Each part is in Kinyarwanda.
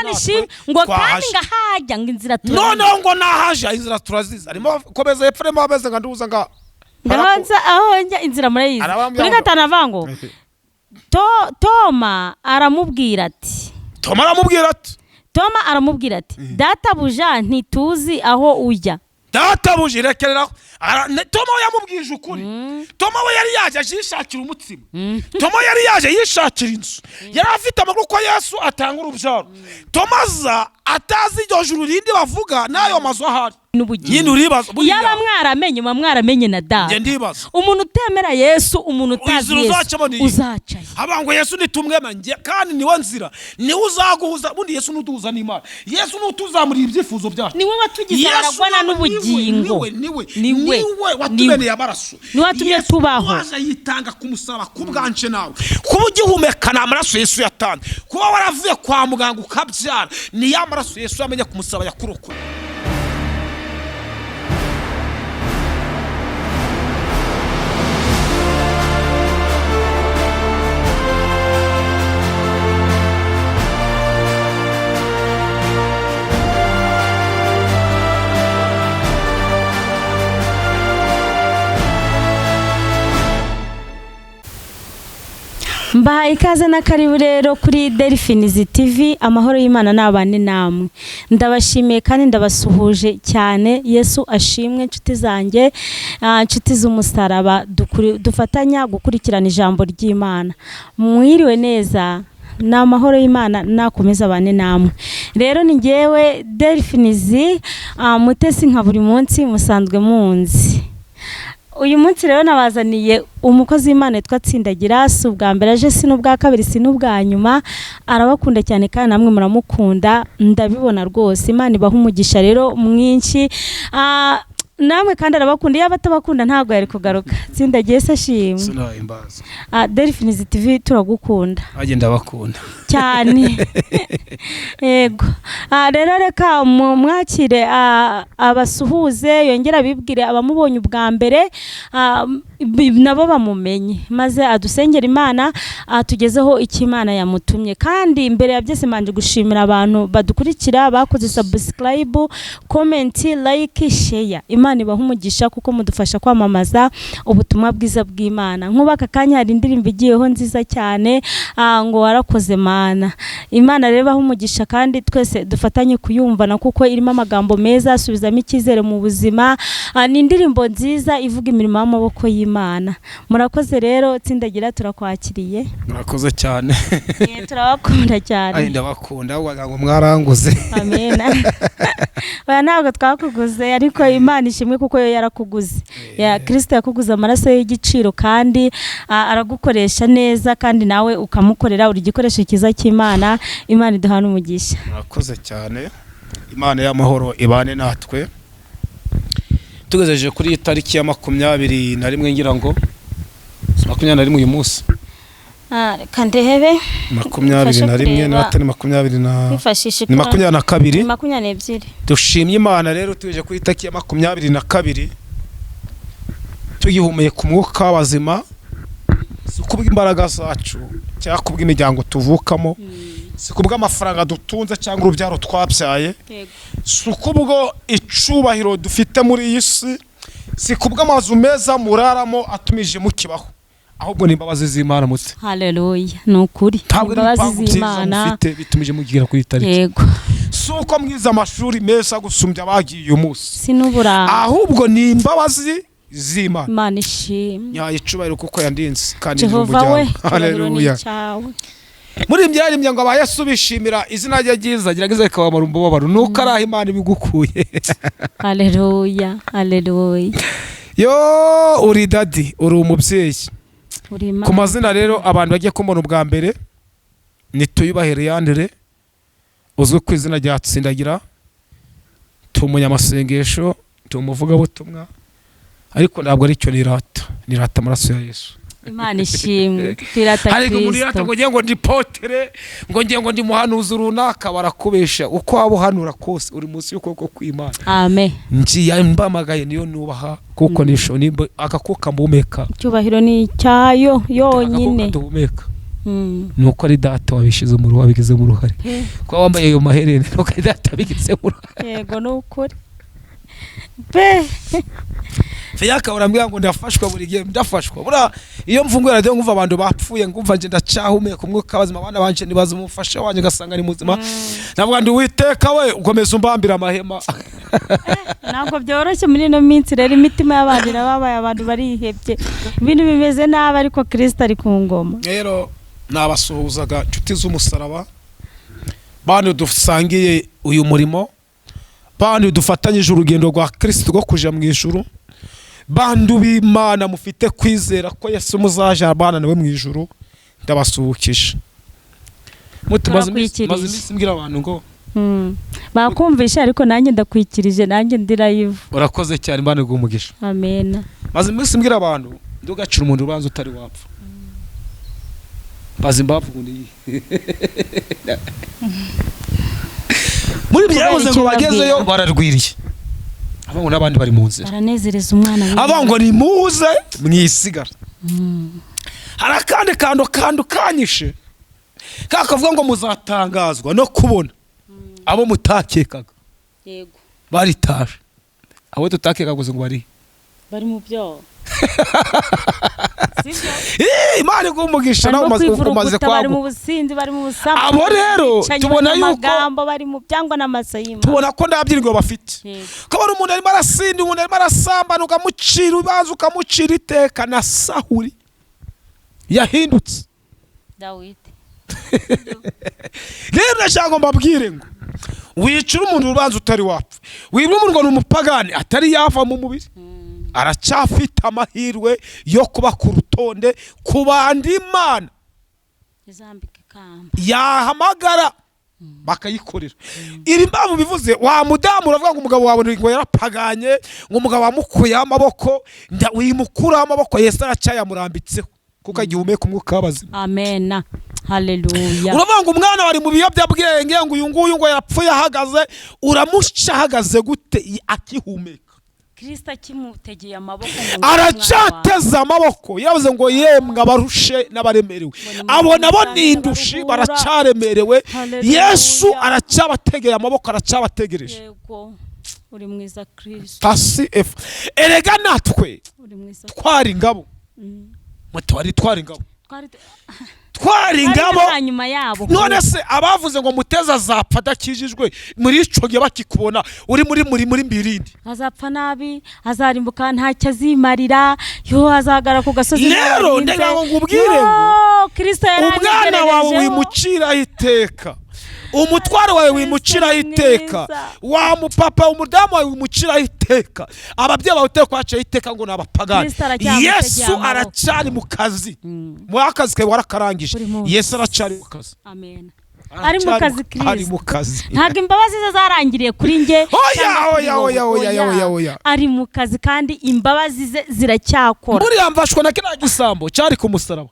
Imana ishimwe ngo kandi ngahajya ngo inzira turazizi. Noneho ngo nahaje inzira turazizi, arimo komeza hepfo, arimo ameze nka nduza nga Ndabonza aho njya inzira murayizi. Kuri 5 avuga ngo Toma aramubwira ati, Toma aramubwira ati, Toma aramubwira ati, databuja ntituzi aho ujya. Databuja irekereraho. Toma we yamubwije ukuri. Toma we yari yaje yishakira umutsima. Toma yari yaje yishakira inzu. Yari afite amakuru ko Yesu atanga urubyaro. Toma aza atazi iryo juru rindi bavuga n'ayo mazu ahari. Nyine uribaza. Yaba mwaramenye, muba mwaramenye na data. Ndibaza. Umuntu utemera Yesu, umuntu utazi Yesu uzacaye. Haba ngo Yesu nitumwema nge kandi niwe nzira, niwe uzaguhuza. Bundi Yesu nuduhuza n'Imana. Yesu nutuzamurira ibyifuzo byacu. Niwe watugize aragwana n'ubugingo. Niwe watumeneye amaraso. Niwe watumye tubaho. Waje yitanga ku musaraba ku bwanje nawe. Kuba ugihumeka ni amaraso Yesu yatanze. Kuba waravuye kwa muganga ukabyara ni ya maraso Yesu yamenye ku musaraba yakurokoye. Mbahaye ikaze na karibu rero kuri Delphinizi TV, amahoro y'Imana nabane namwe. Ndabashimiye kandi ndabasuhuje cyane. Yesu ashimwe nshuti zanjye, nshuti z'umusaraba, dufatanya gukurikirana ijambo ry'Imana. Mwiriwe neza, ni amahoro y'Imana nakomeza abane namwe. Rero ni ngewe Delphinizi Mutesi nka buri munsi musanzwe munzi. Uyu munsi rero nabazaniye umukozi w'Imana yitwa Tsindagira, si ubwa mbere aje, si n'ubwa kabiri, si n'ubwa nyuma. Arabakunda cyane kandi namwe muramukunda, ndabibona rwose. Imana ibaha umugisha rero mwinshi. Namwe kandi arabakunda, yaba atabakunda ntabwo yari kugaruka. Tsindagiye se ashimwe. Delphinizi TV turagukunda. Agenda bakunda cyane. Yego. Rero reka mwakire abasuhuze, yongera abibwire abamubonye ubwa mbere nabo bamumenye, maze adusengera Imana atugezeho icyo Imana yamutumye. Kandi mbere ya byose manje gushimira abantu badukurikira bakoze subscribe, comment, like, share. Imana ibaha umugisha kuko mudufasha kwamamaza ubutumwa bwiza bw'Imana. Nk'ubaka kanya hari indirimbo igiyeho nziza cyane ngo warakoze Mana. Imana rero ibaha umugisha kandi twese dufatanye kuyumvana kuko irimo amagambo meza asubizamo icyizere mu buzima. Ni indirimbo nziza ivuga imirimo y'amaboko y'Imana. Murakoze rero Tsindagira, turakwakiriye. Murakoze cyane. Turabakunda cyane. Ai ndabakunda ngo mwaranguze. Amen. Oya ntabwo twakuguze ariko Imana ishimwe kuko yo yarakuguze. Ya Kristo yakuguze amaraso y'igiciro kandi aragukoresha neza kandi nawe ukamukorera, uri igikoresho cyiza cy'Imana. Imana iduhana umugisha. Murakoze cyane. Imana y'amahoro ibane natwe. Tugejeje kuri tariki ya 21 ngira ngo 21 uyu munsi. Kandehebe 21 na atari 22 22 22. Dushimye Imana rero tugejeje kuri tariki ya 22 tugihumeye ku mwuka w'abazima, si kubw'imbaraga zacu cyangwa kubw'imiryango tuvukamo, si kubw'amafaranga dutunze cyangwa urubyaro twabyaye, si kubwo icubahiro dufite muri iyi si, si kubw'amazu meza muraramo atumije mukibaho, ahubwo ni imbabazi z'Imana mutse. Haleluya, ni ukuri. Imbabazi z'Imana mufite bitumije mugira kuri tariki. Yego. Si uko mwize amashuri meza gusumbya abagiye uyu munsi, si n'uburanga, ahubwo ni imbabazi z'Imana. Imana ishimwe. Nyaye icubahiro kuko yandinze kandi Jehova we. Haleluya. Muri ibyaremye ngo aba Yesu bishimira izina rye ryiza, gerageza rikabamara umubabaro nuko araha Imana ibigukuye. Haleluya, haleluya. Yo uri dadi, uri umubyeyi. Ku mazina rero abantu bagiye kumbona ubwa mbere ni Tuyubahe Leandre, uzwi ku izina rya Tsindagira. Ndi umunyamasengesho, ndi umuvugabutumwa, ariko ntabwo aricyo nirata, nirata amaraso ya Yesu. Imana ishimwe, twirata Kristo. Ariko nirata ngo ngiye ngo ndi potere, ngo ngiye ngo ndi muhanuzi runaka, barakubesha. Uko waba uhanura kose uri munsi y'ukuboko kw'Imana. Amen. Ngiye mbamagaye niyo nubaha kuko nisho nimba agakuka mbumeka. Icyubahiro ni cyayo yonyine. Duhumeka. Ni uko ari data wabishyize mu wabigizemo uruhare. Kuba wambaye ayo maherena, ni uko ari data wabigizemo uruhare. Yego, ni ukuri pe. Fiyaka urambwira ngo ndafashwa buri gihe, ndafashwa. Buriya iyo mfunguye radiyo nkumva abantu bapfuye, ngumva nje ndacyahumeka umwuka w'abazima, abana banje nibaza umufasha wanjye ugasanga ni muzima, navuga ndi Uwiteka we, ukomeza umbambira amahema. Ntabwo byoroshye muri ino minsi rero, imitima y'abantu irababaye, abantu barihebye, ibintu bimeze nabi, ariko Kirisito ari ku ngoma. Rero nabasuhuzaga, inshuti z'umusaraba, bantu dusangiye uyu murimo, bantu dufatanyije urugendo rwa Kirisito rwo kuja mu ijuru, bantu b'Imana mufite kwizera ko Yesu muzaja abana nawe mu ijuru, ndabasuhukije. Muti maze Turakwikirije. Maze iminsi mbwira abantu ngo Bakumvisha, ariko nanjye ndakwikirije, nanjye ndi live. Urakoze cyane, Imana iguhe umugisha. Amena. Maze iminsi mbwira abantu, ndugacira umuntu urubanza utari wapfa. Bazi impamvu ngo ni iyihe? Muri Kubera byavuze icyo ngo bagezeyo babwira. Bararwiriye, avuga ngo n'abandi bari mu nzira. Baranezereza umwana w'Imana. Avuga ngo nimuze mwisigara. Hari akandi kantu kanyishe kakavuga ngo muzatangazwa no kubona abo mutakekaga baritaje. Abo tutakekaga gusa ngo bari Bari mu byo. Sibyo? Imana iguhe umugisha. Nawe Barimo umaze kwivuruguta, bari mu kwaguka. businzi, bari mu busambanyi, Abo rero, bicanyi, tubona bari mu yuko- magambo, bari mu byangwa n'amaso y'Imana. Tubona ko nta byiringiro bafite. Kubona umuntu arimo arasinda, umuntu arimo arasambana, ukamucira urubanza, ukamucira iteka, na Sahuri yahindutse. Dawidi. Rero ndashaka ngo mbabwire ngo wicira umuntu urubanza utari wapfa, wibura umuntu ngo ni umupagani atari yava mu mubiri, aracyafite amahirwe yo kuba ku rutonde ku bandi Imana Izambika ikamba. yahamagara bakayikorera. Iri mpamvu bivuze, wa mudamu uravuga ngo umugabo wawe ngo yarapaganye, ngo umugabo wamukuyeho amaboko, wimukuraho amaboko, Yesu aracyayamurambitseho kuko agihumeka umwuka w'abazima. Amena, haleluya. Uravuga ngo umwana wari mu biyobyabwenge, ngo uyu nguyu ngo yapfuye ahagaze, uramuca ahagaze gute akihumeka? Kirisito akimutegeye amaboko ngo nguyu umwana wawe. Aracyateze amaboko. Yavuze ngo yemwe abarushe n'abaremerewe, abo nabo ni indushi, baracyaremerewe. Haleluya. Yesu aracyabategeye amaboko, aracyabategereje. Yego, uri mwiza Kirisito. Pasi efu erega natwe Uri mwiza. twari ingabo. Twari twari ingabo. Twari Twari ingabo. Twari nyuma yabo. None se abavuze ngo Muteza azapfa adakijijwe, muri ico gihe bakikubona uri muri mbirindi? Azapfa nabi, azarimbuka, ntacyo azimarira, yo azagara ku gasozi Rero ntarinze. ndagira ngo nkubwire Yo, ngo Kristo umwana wawe yaranyegerejeho. wimuciraho iteka, umutwaro wawe wimuciraho iteka, Mwiza. wa mupapa, umudamu wawe wimuciraho iteka, ababyeyi bawe utari kubacaho iteka ngo ni abapagani. Kristo aracyamutegeye Yesu amaboko. aracyari mu kazi. Mu akazi kawe warakarangije. Buri munsi. Yesu aracyari mu kazi. Amen, ari mu kazi. Ari Kristo mu kazi. Ntabwo imbabazi ze zarangiriye kuri njye Oya, cyangwa kuri oya, wowe. oya, oya, oya, oya. Ari mu kazi kandi imbabazi ze ziracyakora. Buriya mfashwa na kiriya gisambo cyari ku musaraba.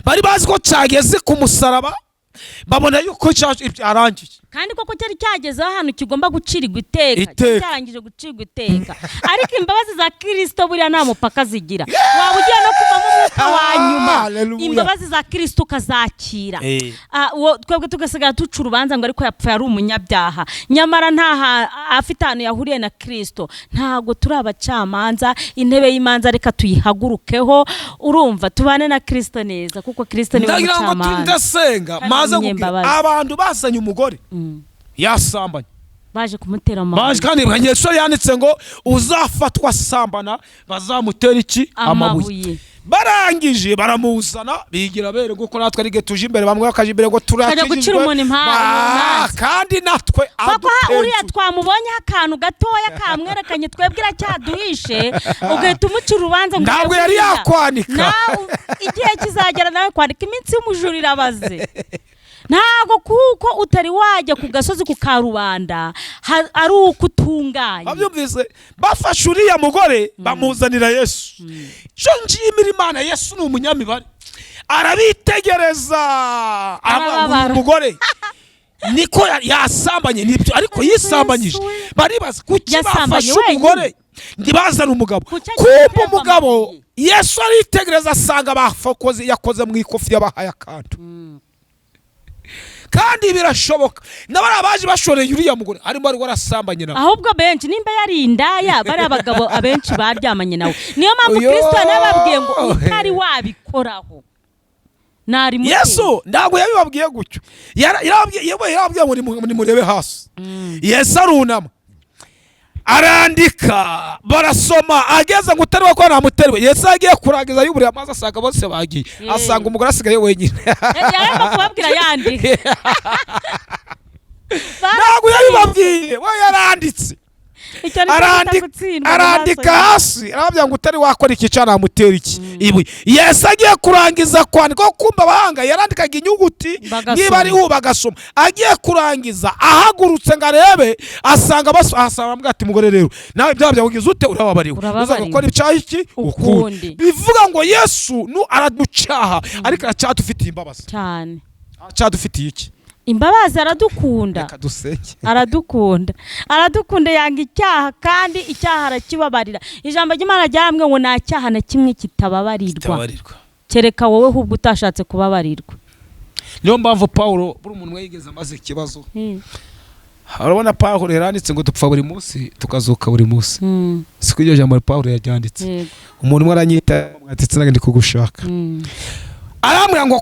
Bari bazi ko cyageze ku musaraba, babona yuko cyarangiye. Kandi koko cyari cyagezeho ahantu kigomba gucirwa iteka. Iteka. Cyari cyarangije gucirwa iteka, ariko imbabazi za Kirisito buriya nta mupaka zigira. Waba ugiye no kuvamo umwuka wa nyuma, Hallelujah. imbabazi za Kirisito ukazakira. Twebwe tugasigara duca urubanza ngo ariko yapfuye ari umunyabyaha, nyamara nta afite ahantu yahuriye na Kirisito. Ntabwo turi abacamanza, intebe y'imanza reka tuyihagurukeho. Urumva, tubane na Kirisito neza, kuko Kirisito niwe Ndagira ngo mucamanza. ndasenga Kandi maze kubwira umunyembabazi. abantu bazanye umugore yasambanye, Baje kumutera amabuye. Baje kandi Yesu yanditse ngo uzafatwa asambana bazamutera iki? Amabuye. Amabuye. Barangije baramuzana, bigira bere kuko natwe ari tuje imbere, bamwe bakaje imbere ngo Tukajya gucira turakijijwe. umuntu imanza. Kandi natwe Papa uriya adutenze. twamubonyeho akantu gatoya kamwerekanye, twebwe iracyaduhishe, ugahita umucira urubanza ngo Ntabwo yari uriya. yakwanika. Nawe igihe kizagera nawe kwandika, iminsi y'umujura irabaze. Ntabwo kuko utari wajya ku gasozi ku karubanda ari uko utunganye. Babyumvise, bafashe uriya mugore bamuzanira Yesu. Cyo nshimira Imana, Yesu ni umunyamibare, arabitegereza, aravuga ngo uyu Arababara. mugore niko yasambanye, nibyo, ariko yisambanyije. Yesu we. Baribaza kuki Yasambanye bafashe wenyine. umugore ntibazane umugabo. Kuki agiye Kumva guterwa umugabo amabuye? Yesu aritegereza asanga bafokoze, yakoze mu ikofi yabahaye akantu. Kandi birashoboka n'abari abaje bashoreye uriya mugore harimo wari warasambanye nawe. Ahubwo benshi nimba yari indaya, bari abagabo abenshi baryamanye nawe. Niyo mpamvu Oyo! Kristo yanababwiye ngo utari wabikoraho nari muteye. Yesu ntabwo yabibabwiye gutyo. Yarababwiye ngo nimurebe hasi. Yesu arunama arandika, barasoma, ageze ngo utari wakora namuterwe. Yesu agiye kurangiza yuburiye amazi, asanga bose bagiye, asanga umugore asigaye wenyine. Yarimo kubabwira yandika. Ntabwo yabibabwiye, we yaranditse. Icyo ni cyo bita gutsindwa mu maso Arandika ye. hasi, arababwira ngo utari wakora iki cya namutera iki ibuye. Yesu agiye kurangiza kwandika, kuko kumva abahanga yarandikaga inyuguti Bagasoma. niba ari u bagasoma. Agiye kurangiza ahagurutse ngo arebe, asanga asanga aramubwira ati: "Mugore rero, nawe ibyaha byawe ugize ute? Urababariwe." Urababariwe. Uza gukora icyaha iki Ukundi. Bivuga ngo Yesu nu araducyaha, ariko aracyadufitiye imbabazi. Cyane. Aracyadufitiye iki? Imbabazi, aradukunda. Reka dusenge. Aradukunda, aradukunda, yanga icyaha kandi icyaha arakibabarira. Ijambo ry'Imana ryarambwiye ngo nta cyaha na kimwe kitababarirwa, kereka wowe ahubwo utashatse kubabarirwa. Niyo mpamvu Pawulo, buri muntu yigeze amaze ikibazo, urabona Pawulo yaranditse ngo dupfa buri munsi tukazuka buri munsi. Siko iryo jambo Pawulo yaryanditse? Yego. Umuntu umwe aranyita ati: "Nanjye ndi kugushaka." Arambwira ngo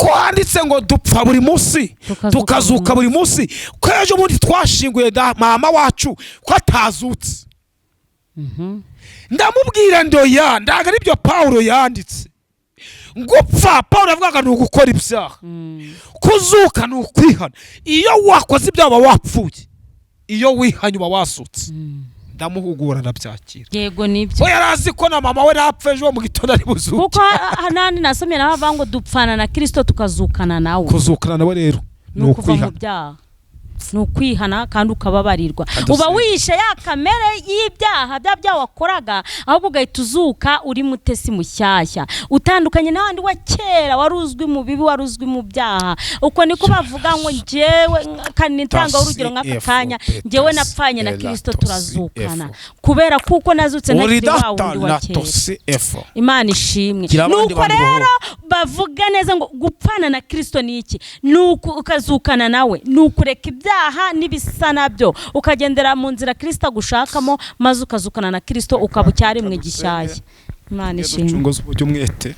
ko handitse ngo dupfa buri munsi tukazuka tukazuka buri munsi, ko ejo bundi twashinguye da mama wacu, ko atazutse? Ndamubwira ndoya, ntabwo ari byo Pawulo yanditse. Gupfa Pawulo yavugaga ni ugukora ibyaha, kuzuka ni ukwihana. Iyo wakoze ibyaha uba wapfuye, iyo wihanye uba wasutse. Ndamuhugura, ndabyakira. Yego, nibyo. We yari azi ko na mama we napfa ejo mu gitondo ari buzuke. Kuko n'ahandi nasomye naho bavuga ngo dupfana na Kirisito tukazukana nawe. Kuzukana nawe rero ni ni ukuva mu ukwihana. byaha, ni ukwihana kandi ukababarirwa. Kandi uba usenga. wishe ya kamere y'ibyaha bya byaha wakoraga, ahubwo ugahita uzuka uri mutesi mushyashya, utandukanye n'abandi wa kera wari uzwi mu bibi, wari uzwi mu byaha. Uko niko bavuga ngo njyewe kandi ntangaho urugero nk'aka kanya, njyewe napfanye na Kirisito turazukana, kubera kuko nazutse uri ntakiri wa data wundi wa na kera. Tosi efo. Imana ishimwe. Gira abandi Nuko bantu rero bavuga neza ngo gupfana na Kirisito ni iki? Ni uku ukazukana nawe, ni ukureka ibyaha n'ibisa nabyo, ukagendera mu nzira Kirisito agushakamo, maze ukazukana na Kirisito, ukaba icyaremwe gishyashya. Imana ishimwe. Ducunguza uburyo umwete.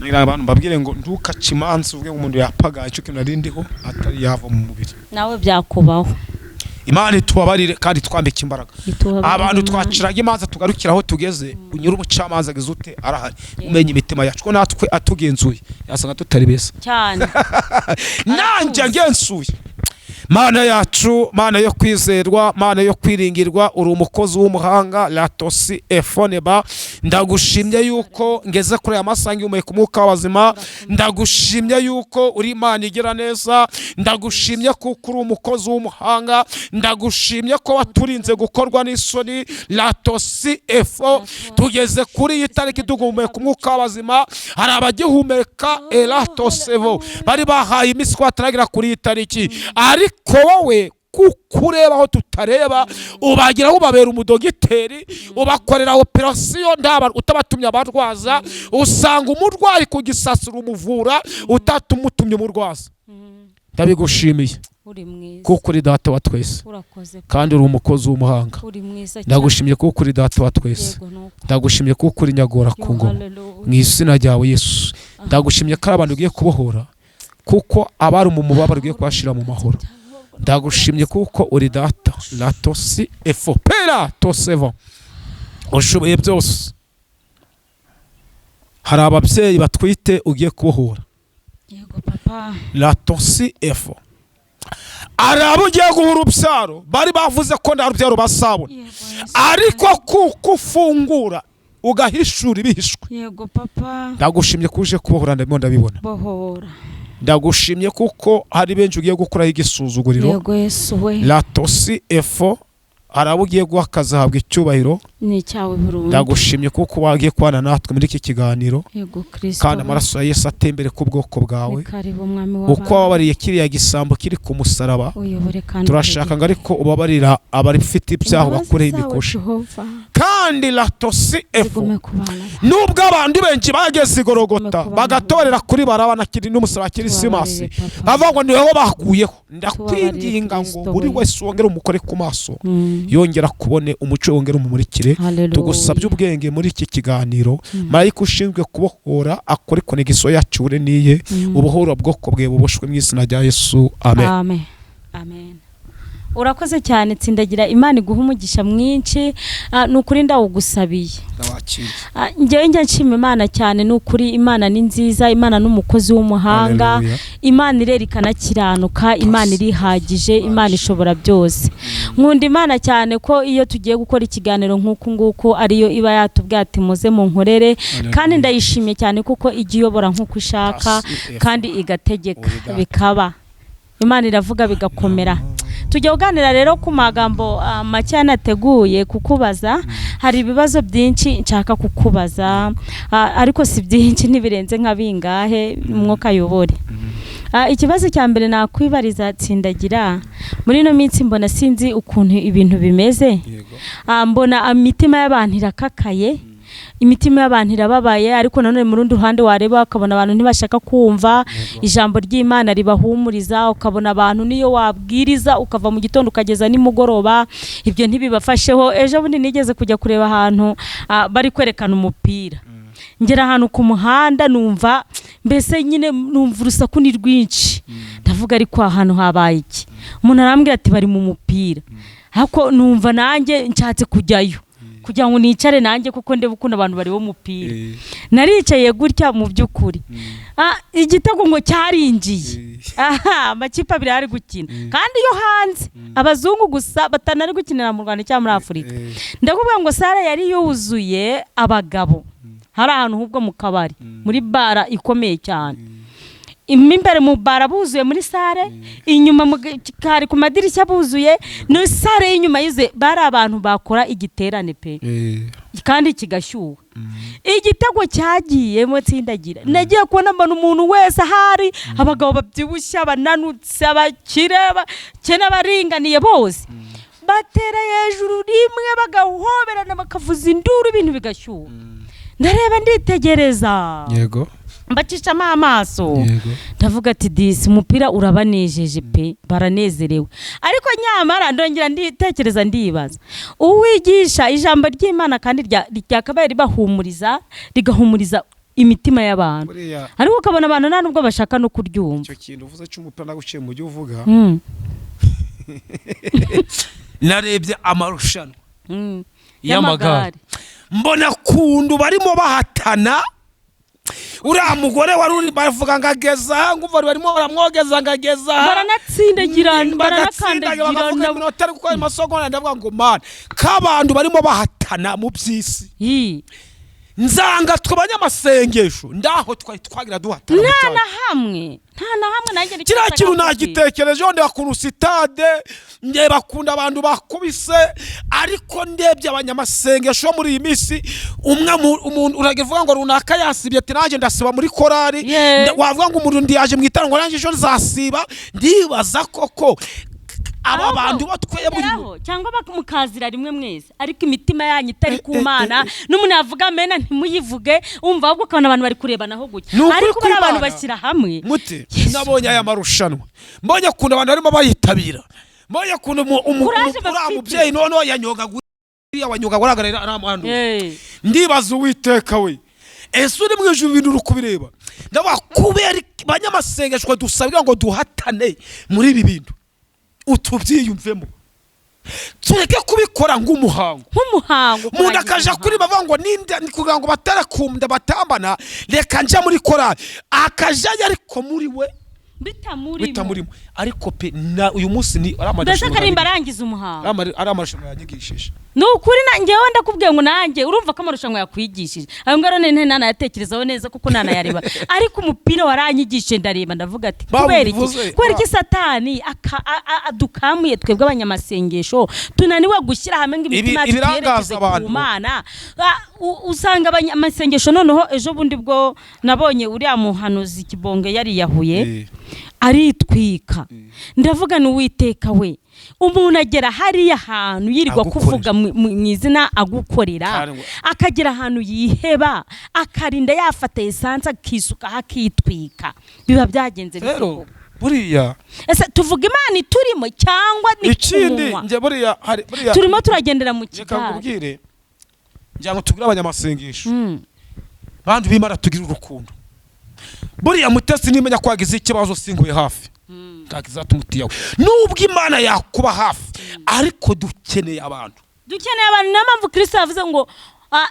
Nagira abantu mbabwire ngo ntukace imanza uvuge ngo umuntu yapagaye, icyo kintu nari ndiho atari yava mu mubiri. Nawe byakubaho. Imana itubabarire kandi twambike imbaraga. Itubabarire, abantu Imana. Twaciraga imanza tugarukira aho tugeze. Unyura umucamanza agize ute? Arahari, umenya imitima yacu, ko natwe atugenzuye yasanga tutari beza. Cyane. Nanjye ngenzuye. Mana yacu, Mana yo kwizerwa, Mana yo kwiringirwa, uri umukozi w'umuhanga. Latosi efoneba, ndagushimye yuko ngeze kuri aya masaha ngihumeka umwuka w'abazima. Ndagushimye yuko uri Imana igira neza. Ndagushimye kuko uri umukozi w'umuhanga. Ndagushimye ko waturinze gukorwa n'isoni. Latosi efo, tugeze kuri iyi tariki duhumeka umwuka w'abazima. Hari abagihumeka eratosevo bari bahaye iminsi ko bataragera kuri iyi tariki, ariko wowe kuko ureba aho tutareba, ubageraho, ubabera umudogiteri, ubakorera operasiyo ndaba utabatumye abarwaza. Usanga umurwayi ku gisasiro umuvura utatumutumye umurwaza. Ndabigushimiye Uri mwiza. kuko uri Data wa twese Urakoze. kandi uri umukozi w'umuhanga. Uri mwiza cyane. Ndagushimye kuko uri Data wa twese. Yego, nuko. Ndagushimye kuko uri nyagora ku Yo, ngoma. hallelujah. Mu izina ryawe Yesu, ndagushimye ko ari abantu ugiye kubohora, kuko abari mu mubabaro ugiye kubashyira mu mahoro. Ndagushimye kuko uri Data. Latosi efo pera tosevo, ushoboye byose. Hari ababyeyi batwite ugiye kubohora. Yego papa. Latosi efo, hari abo ugiye guha urubyaro bari bavuze ko nta rubyaro bazabona, Yego Yesu. ariko kuko ufungura ugahishura ibihishwe. Yego papa. Ndagushimye ko uje kubohora, ndabimo ndabibona. Bohora. Ndagushimye kuko hari benshi ugiye gukuraho igisuzuguriro. Yego Yesu we. Latosi efo, hari abo ugiye guha akazi ahabwa icyubahiro. Ni icyawe burundu. Ndagushimye kuko wagiye kubana natwe muri iki kiganiro. Yego Kristo. Kandi amaraso ya Yesu atembere ku bwoko bwawe. Ni karibu, Mwami Uko w'abantu. wababariye kiriya gisambo kiri ku musaraba, Uyobore kandi turashaka utegeke. ngo ariko ubabarira abafite ibyaha, Imbabazi bakureho zawe, imikoshi. Jehova, Kandi latosi efu zigume ku bana bawe. Nubwo abantu benshi bageze i Gorogota, Tugume ku bana bagatorera kuri Baraba na kiri n'umusaraba wa Kirisimasi, Tubabarire, Papa. bavuga ngo niweho bakuyeho, ndakwinginga ngo Kristo buri we. wese wongere umukore ku maso, yongera kubone umuco, wongere umumurikire. Hallelujah. Tugusabye ubwenge muri iki kiganiro. Marayika ushinzwe kubohora akore connexion yacu ure niye, ubuhoro bwoko bwe buboshwe mu izina rya Yesu, amen. Amen, amen. Urakoze cyane, Tsindagira. Imana iguha umugisha mwinshi. Ni ukuri ndawugusabiye. Ndabakiriye. Njyewe njya nshima Imana cyane. Ni ukuri Imana ni nziza, Imana ni umukozi w'umuhanga. Hallelujah. Imana irera ikanakiranuka, Imana irihagije, Imana ishobora byose. Nkunda Imana cyane ko iyo tugiye gukora ikiganiro nk'uku nguku ariyo iba yatubwiye ati: "Muze munkorere." Kandi ndayishimye cyane kuko ijya iyobora nk'uko ishaka kandi igategeka bikaba. Imana iravuga bigakomera. Tujya kuganira rero ku magambo make yanateguye kukubaza. Hari ibibazo byinshi nshaka kukubaza, ariko si byinshi, ntibirenze nka bingahe, umwuka ayobore. Ikibazo cya mbere nakwibariza, Tsindagira, muri ino minsi mbona sinzi ukuntu ibintu bimeze. Mbona imitima y'abantu irakakaye, imitima y'abantu irababaye, ariko nanone mu rundi ruhande wareba ukabona abantu ntibashaka kumva ijambo ry'Imana ribahumuriza. Ukabona abantu niyo wabwiriza ukava mu gitondo ukageza nimugoroba, ibyo ntibibafasheho. Ejo bundi nigeze kujya kureba ahantu bari kwerekana umupira, ngera ahantu ku muhanda numva mbese nyine numva urusaku ni rwinshi. Ndavuga: "Ariko ahantu habaye iki?" Umuntu arambwira ati: "Bari mu mupira." Ariko numva nanjye nshatse kujyayo kugira ngo nicare nanjye kuko ndebe ukuntu abantu bareba umupira. Naricaye gutya, mu by'ukuri igitego ngo cyarinjiye. Aha amakipe abiri ari gukina kandi yo hanze, abazungu gusa batanari gukinira mu Rwanda cyangwa muri Afurika. Ndakuvuga ngo salle yari yuzuye abagabo, hari ahantu hubwo mu kabari, muri bara ikomeye cyane. Mo imbere mu bara buzuye muri salle, inyuma mu gikari ku madirishya buzuye, no salle y'inyuma yuzuye. Bari abantu bakora igiterane pe, kandi kigashyuha. Igitego cyagiyemo, Tsindagira, nagiye kubona mbona umuntu wese ahari, abagabo babyibushye, abananutse, abakire, abakene, abaringaniye, bose batera hejuru rimwe, bagahoberana, bakavuza induru, ibintu bigashyuha. Ndareba, nditegereza, mbacishamo amaso, ndavuga ati: "Disi umupira urabanejeje pe, baranezerewe." Ariko nyamara ndongera nditekereza, ndibaza: uwigisha ijambo ry'Imana kandi ryakabaye ribahumuriza, rigahumuriza imitima y'abantu, Buriya ariko ukabona abantu nta nubwo bashaka no kuryumva. Icyo kintu uvuze cy'umupira, naguciye mu gihe uvuga, narebye amarushanwa y'amagare, mbona kundu barimo bahatana. Uriya mugore wari uri, bavuga ngo ageza aha, ngo umva barimo baramwogeza ngo ageza aha. Baranatsindagirana. Bagatsindagira, bakavuga Baranakandagirana. iminota ari gukora amasogonda. Ndavuga ngo: "Mana, k'abantu barimo bahatana mu by'isi, nzanga twe abanyamasengesho ndaho twari twagira duhatana mu Nta cyaha." na hamwe, nta na hamwe nanjye nicyo Kiriya nshaka kintu kukubwira. nagitekerejeho, ndeba kuntu sitade, ndeba kuntu abantu bakubise, ariko ndebye abanyamasengesho bo muri iyi minsi, umwe umuntu uravuga ngo runaka yasibye, ati: "Nanjye ndasiba muri korari." Wavuga ngo umuntu ndiyaje mu itango, nanjye ejo nzasiba. Ndibaza koko aba Ahubwo, bantu bo twebwe mugeraho, cyangwa mukazira rimwe mwese, ariko imitima yanyu itari ku Mana, n'umuntu yavuga amena ntimuyivuge. Umva, ahubwo ukabona abantu bari kurebanaho gutya. Ni ukuri Ariko bariya abantu kw'Imana. bashyira hamwe. Muti Yesu. nabonye aya marushanwa, mbonye ukuntu abantu barimo bayitabira, mbonye ukuntu Courage uriya bafite. mubyeyi noneho yanyogaga, uriya wanyogaga uragarira aramandu. Ndibaza: "Uwiteka we, ese uri mu ijuru, ibintu uri kubireba?" Ndavuga: "Kubera iki banyamasengesho dusabwa ngo duhatane muri ibi bintu, utubyiyumvemo, tureke kubikora nk'umuhango." Nk'umuhango. Umuntu Kurangiza akaja umuhango. kuri bavuga ngo ninde, ni kugira ngo batarakunda batambana, reka njya muri korali, akajyayo ariko muri we Bitamurimo. Bitamurimo, ariko pe na uyu munsi ni ari Mbese amarushanwa akarimba arangiza umuhango. Ari amarushanwa yanyigishije. Ni ukuri na njyewe ndakubwiye ngo nanjye urumva ko amarushanwa yakwigishije ayo ngayo, none ntanayatekerezaho neza kuko ntanayareba, ariko umupira waranyigishije. Ndareba ndavuga ati Babu kubera iki? bivuze, Kubera iki Satani adukamuye twebwe abanyamasengesho tunaniwe gushyira hamwe ngo imitima yacu Ibirangaza tuyerekeze ku abantu. Mana? Usanga abanyamasengesho, noneho ejo bundi bwo nabonye uriya muhanuzi Kibonge yariyahuye, aritwika. Ndavuga ni Uwiteka we, umuntu agera hariya hantu yirirwa Agukorera. kuvuga mu izina agukorera, Kandi akagera ahantu yiheba, akarinda yafata esanse akisukaho akitwika. Biba byagenze bite Rero koko? buriya Ese tuvuga Imana iturimo cyangwa ni ku Ikindi, munwa? njye buriya hari buriya Turimo turagendera mu reka kigare. nkubwire, ngira ngo tubwire abanyamasengesho, bantu b'Imana, tugire urukundo. Buriya Mutesi nimenya ko wagize ikibazo singuye hafi, ntabwo izatuma utiyawe, nubwo Imana yakuba hafi, ariko dukeneye abantu. Dukeneye abantu. Niyo mpamvu Kirisito yavuze ngo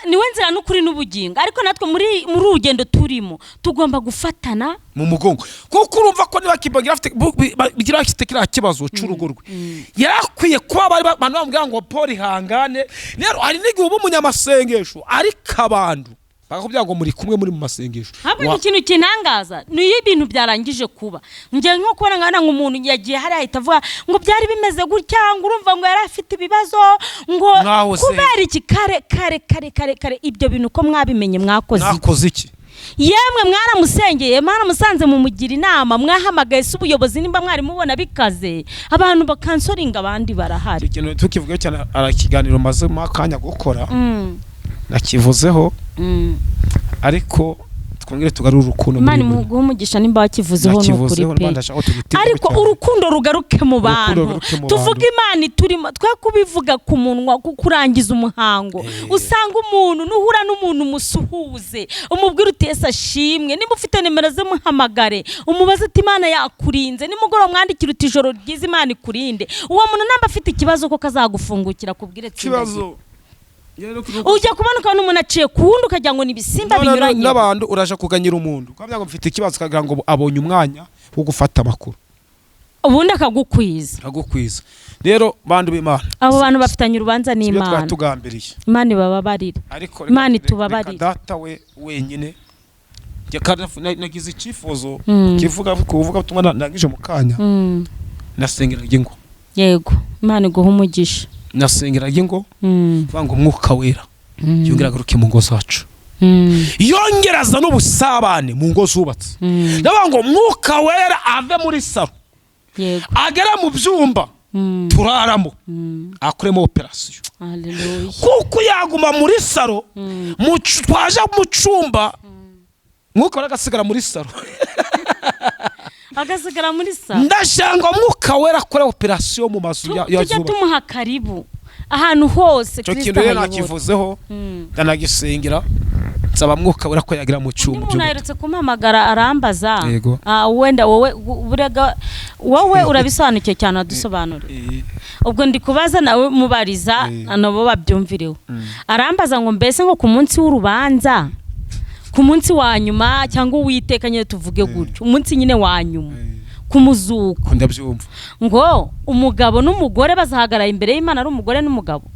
niwe nzira n'ukuri n'ubugingo, ariko natwe muri uru rugendo turimo tugomba gufatana mu mugongo, kuko urumva ko niba Kibonge afite bigira afite kiriya kibazo cy'urugo rwe, yarakwiye kuba bari abantu bamubwira ngo Paul ihangane. Rero hari n'igihe uba umunyamasengesho ariko abantu bakakubwira ngo muri kumwe muri mu masengesho. Ahubwo ikintu kintangaza ni iyo ibintu byarangije kuba. Njye nko kubona nkabona ngo umuntu yagiye hariya ahita avuga ngo byari bimeze gutya, ngo urumva ngo yari afite ibibazo, ngo Mwahoze. kubera iki? Kare kare kare kare kare, ibyo bintu ko mwabimenye, mwakoze iki? Mwakoze iki? Yemwe, mwaramusengeye, mwaramusanze, mumugira inama, mwahamagaye se ubuyobozi nimba mwari mubona bikaze? Abantu bakansoringa abandi barahari. Icyo kintu tukivugaho cyane, hari ikiganiro mazemo akanya gukora nakivuzeho, ariko twongere tugarure urukundo Imana muri imuguhe umugisha nimba wakivuzeho, ni ukuri Nakivuzeho, pe. ndashaka ko tugitindaho Ariko cyane. urukundo rugaruke mu Urukundo bantu. rugaruke mu Tuvuge bantu. Imana iturimo, twe kubivuga ku munwa, ku kurangiza umuhango. Usanga umuntu, nuhura n'umuntu umusuhuze, umubwire uti "Yesu ashimwe." Niba ufite nimero ze muhamagare, umubaze uti "Imana yakurinze?" Nimugoroba mwandikire uti "Ijoro ryiza, Imana ikurinde." Uwo muntu namba afite ikibazo koko azagufungukira kubwire tsindagira. Ikibazo Ujya kubona ukabona umuntu aciye ku wundi, ukagira ngo ni ibisimba None binyuranye. N'abantu uraje kuganyira umuntu ukavuga ngo mfite ikibazo, ukagira ngo abonye umwanya wo gufata amakuru, ubundi akagukwiza. Agukwiza. Rero bantu b'Imana, Abo bantu bafitanye urubanza sibyo twari n'Imana. tugambiriye. Imana ibababarire. Ariko Imana itubabarire. reka data we wenyine. Njye kandi nagize icyifuzo kivuga kuvuga ubutumwa nangije mu kanya. Nasengeraga ingo. Yego, Imana iguha umugisha. Nasengeraga ingo, kuvuga ngo Umwuka Wera yongera agaruke mu ngo zacu, yongera aza n'ubusabane mu ngo zubatse. Ndavuga ngo Mwuka Wera ave muri saro, agere mu byumba turaramo, akoremo operasiyo, Haleluya. kuko yaguma muri saro, twaje mu cyumba Mwuka Wera agasigara muri saro. Agasigara muri saro. Ndashanga Mwuka Wera akore operasiyo mu mazu ya Tujya zubatse. tumuha karibu ahantu hose Icyo Kristo kintu rero ayobora. nakivuzeho, ndanagisengera, nsaba Mwuka Wera ko yagira mu Undi cyumba muntu by'ubu. aherutse kumpamagara arambaza. Yego. Wenda wowe burega wowe urabisobanukiwe cyane, wadusobanurira. Ubwo ndi kubaza nawe mubariza, nabo babyumvireho. Arambaza ngo mbese ngo ku munsi w'urubanza, ku munsi wa nyuma, cyangwa uwiteka nyine tuvuge gutyo, umunsi nyine wa nyuma, ku muzuko, Ndabyumva. ngo umugabo n'umugore bazahagarara imbere y'Imana ari umugore n'umugabo,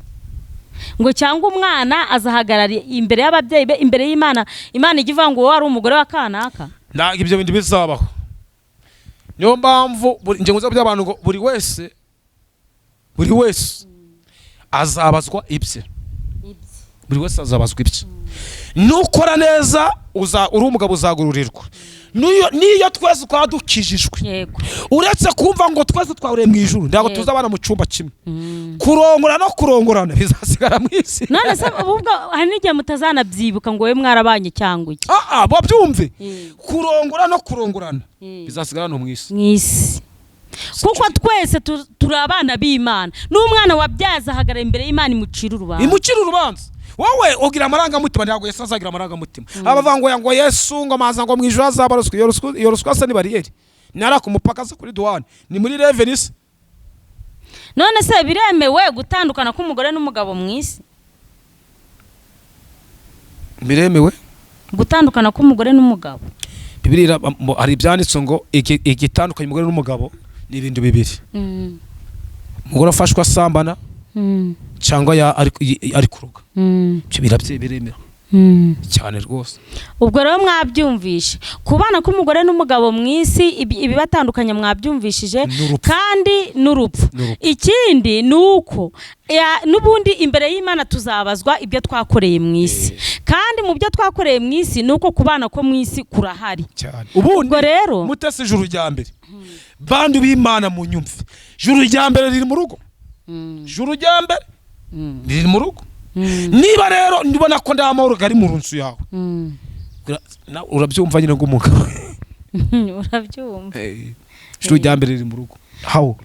ngo cyangwa umwana azahagarara imbere y'ababyeyi be imbere y'Imana, Imana ijya ivuga ngo wowe wari umugore wa kanaka? Ntabwo ibyo bintu bizabaho. Niyo mpamvu ingingo by'abantu ngo buri wese azabazwa ibye, buri wese azabazwa ibye. Nukora neza uza uri umugabo uzagururirwa. Niyo twese twaba dukijijwe, uretse kumva ngo twese twahuriye mu ijuru, ntabwo tuzabana mu cyumba kimwe. Kurongora no kurongorana bizasigara mu isi. None se ubwo hari n'igihe mutazanabyibuka ngo wowe mwarabanye cyangwa iki? Ah, babyumve, kurongora no kurongorana bizasigara no mu isi. Mu isi, kuko twese turi abana b'Imana, n'umwana wabyaza ahagarara imbere y'Imana imucira urubanza. Imucira urubanza. Wowe ugira amarangamutima, ntabwo Yesu azagira amarangamutima. Abavuga ngo Yesu ngo amaza ngo mu ijuru azaba ruswa, iyo ruswa, iyo ruswa se ni bariyeri nara ku mupaka se, kuri douane, ni muri reveni se? None se biremewe gutandukana k'umugore n'umugabo mu isi? Biremewe. Gutandukana k'umugore n'umugabo. Bibiliya hari ibyanditse ngo igitandukanye umugore n'umugabo ni ibintu bibiri: umugore afashwe asambana cyangwa ari kuroga. Ibyo biremera cyane rwose. Ubwo rero mwabyumvishe, kubana k'umugore n'umugabo mu isi, ibibatandukanya mwabyumvishije. N'urupfu. Kandi n'urupfu. N'urupfu. Ikindi ni uko n'ubundi imbere y'Imana tuzabazwa ibyo twakoreye mu isi, kandi mu byo twakoreye mu isi ni uko kubana ko mu isi kurahari. Cyane. Ubundi Ubwo rero Mutesi, ijuru rya mbere, bantu b'Imana mu nyumve, ijuru rya mbere riri mu rugo. Ijuru rya mbere riri mu rugo. Niba rero ndibona ko nta mahoro gari mu nzu yawe, urabyumva nyine ngo umugabo Urabyumva. Ijuru rya mbere riri mu rugo hawo.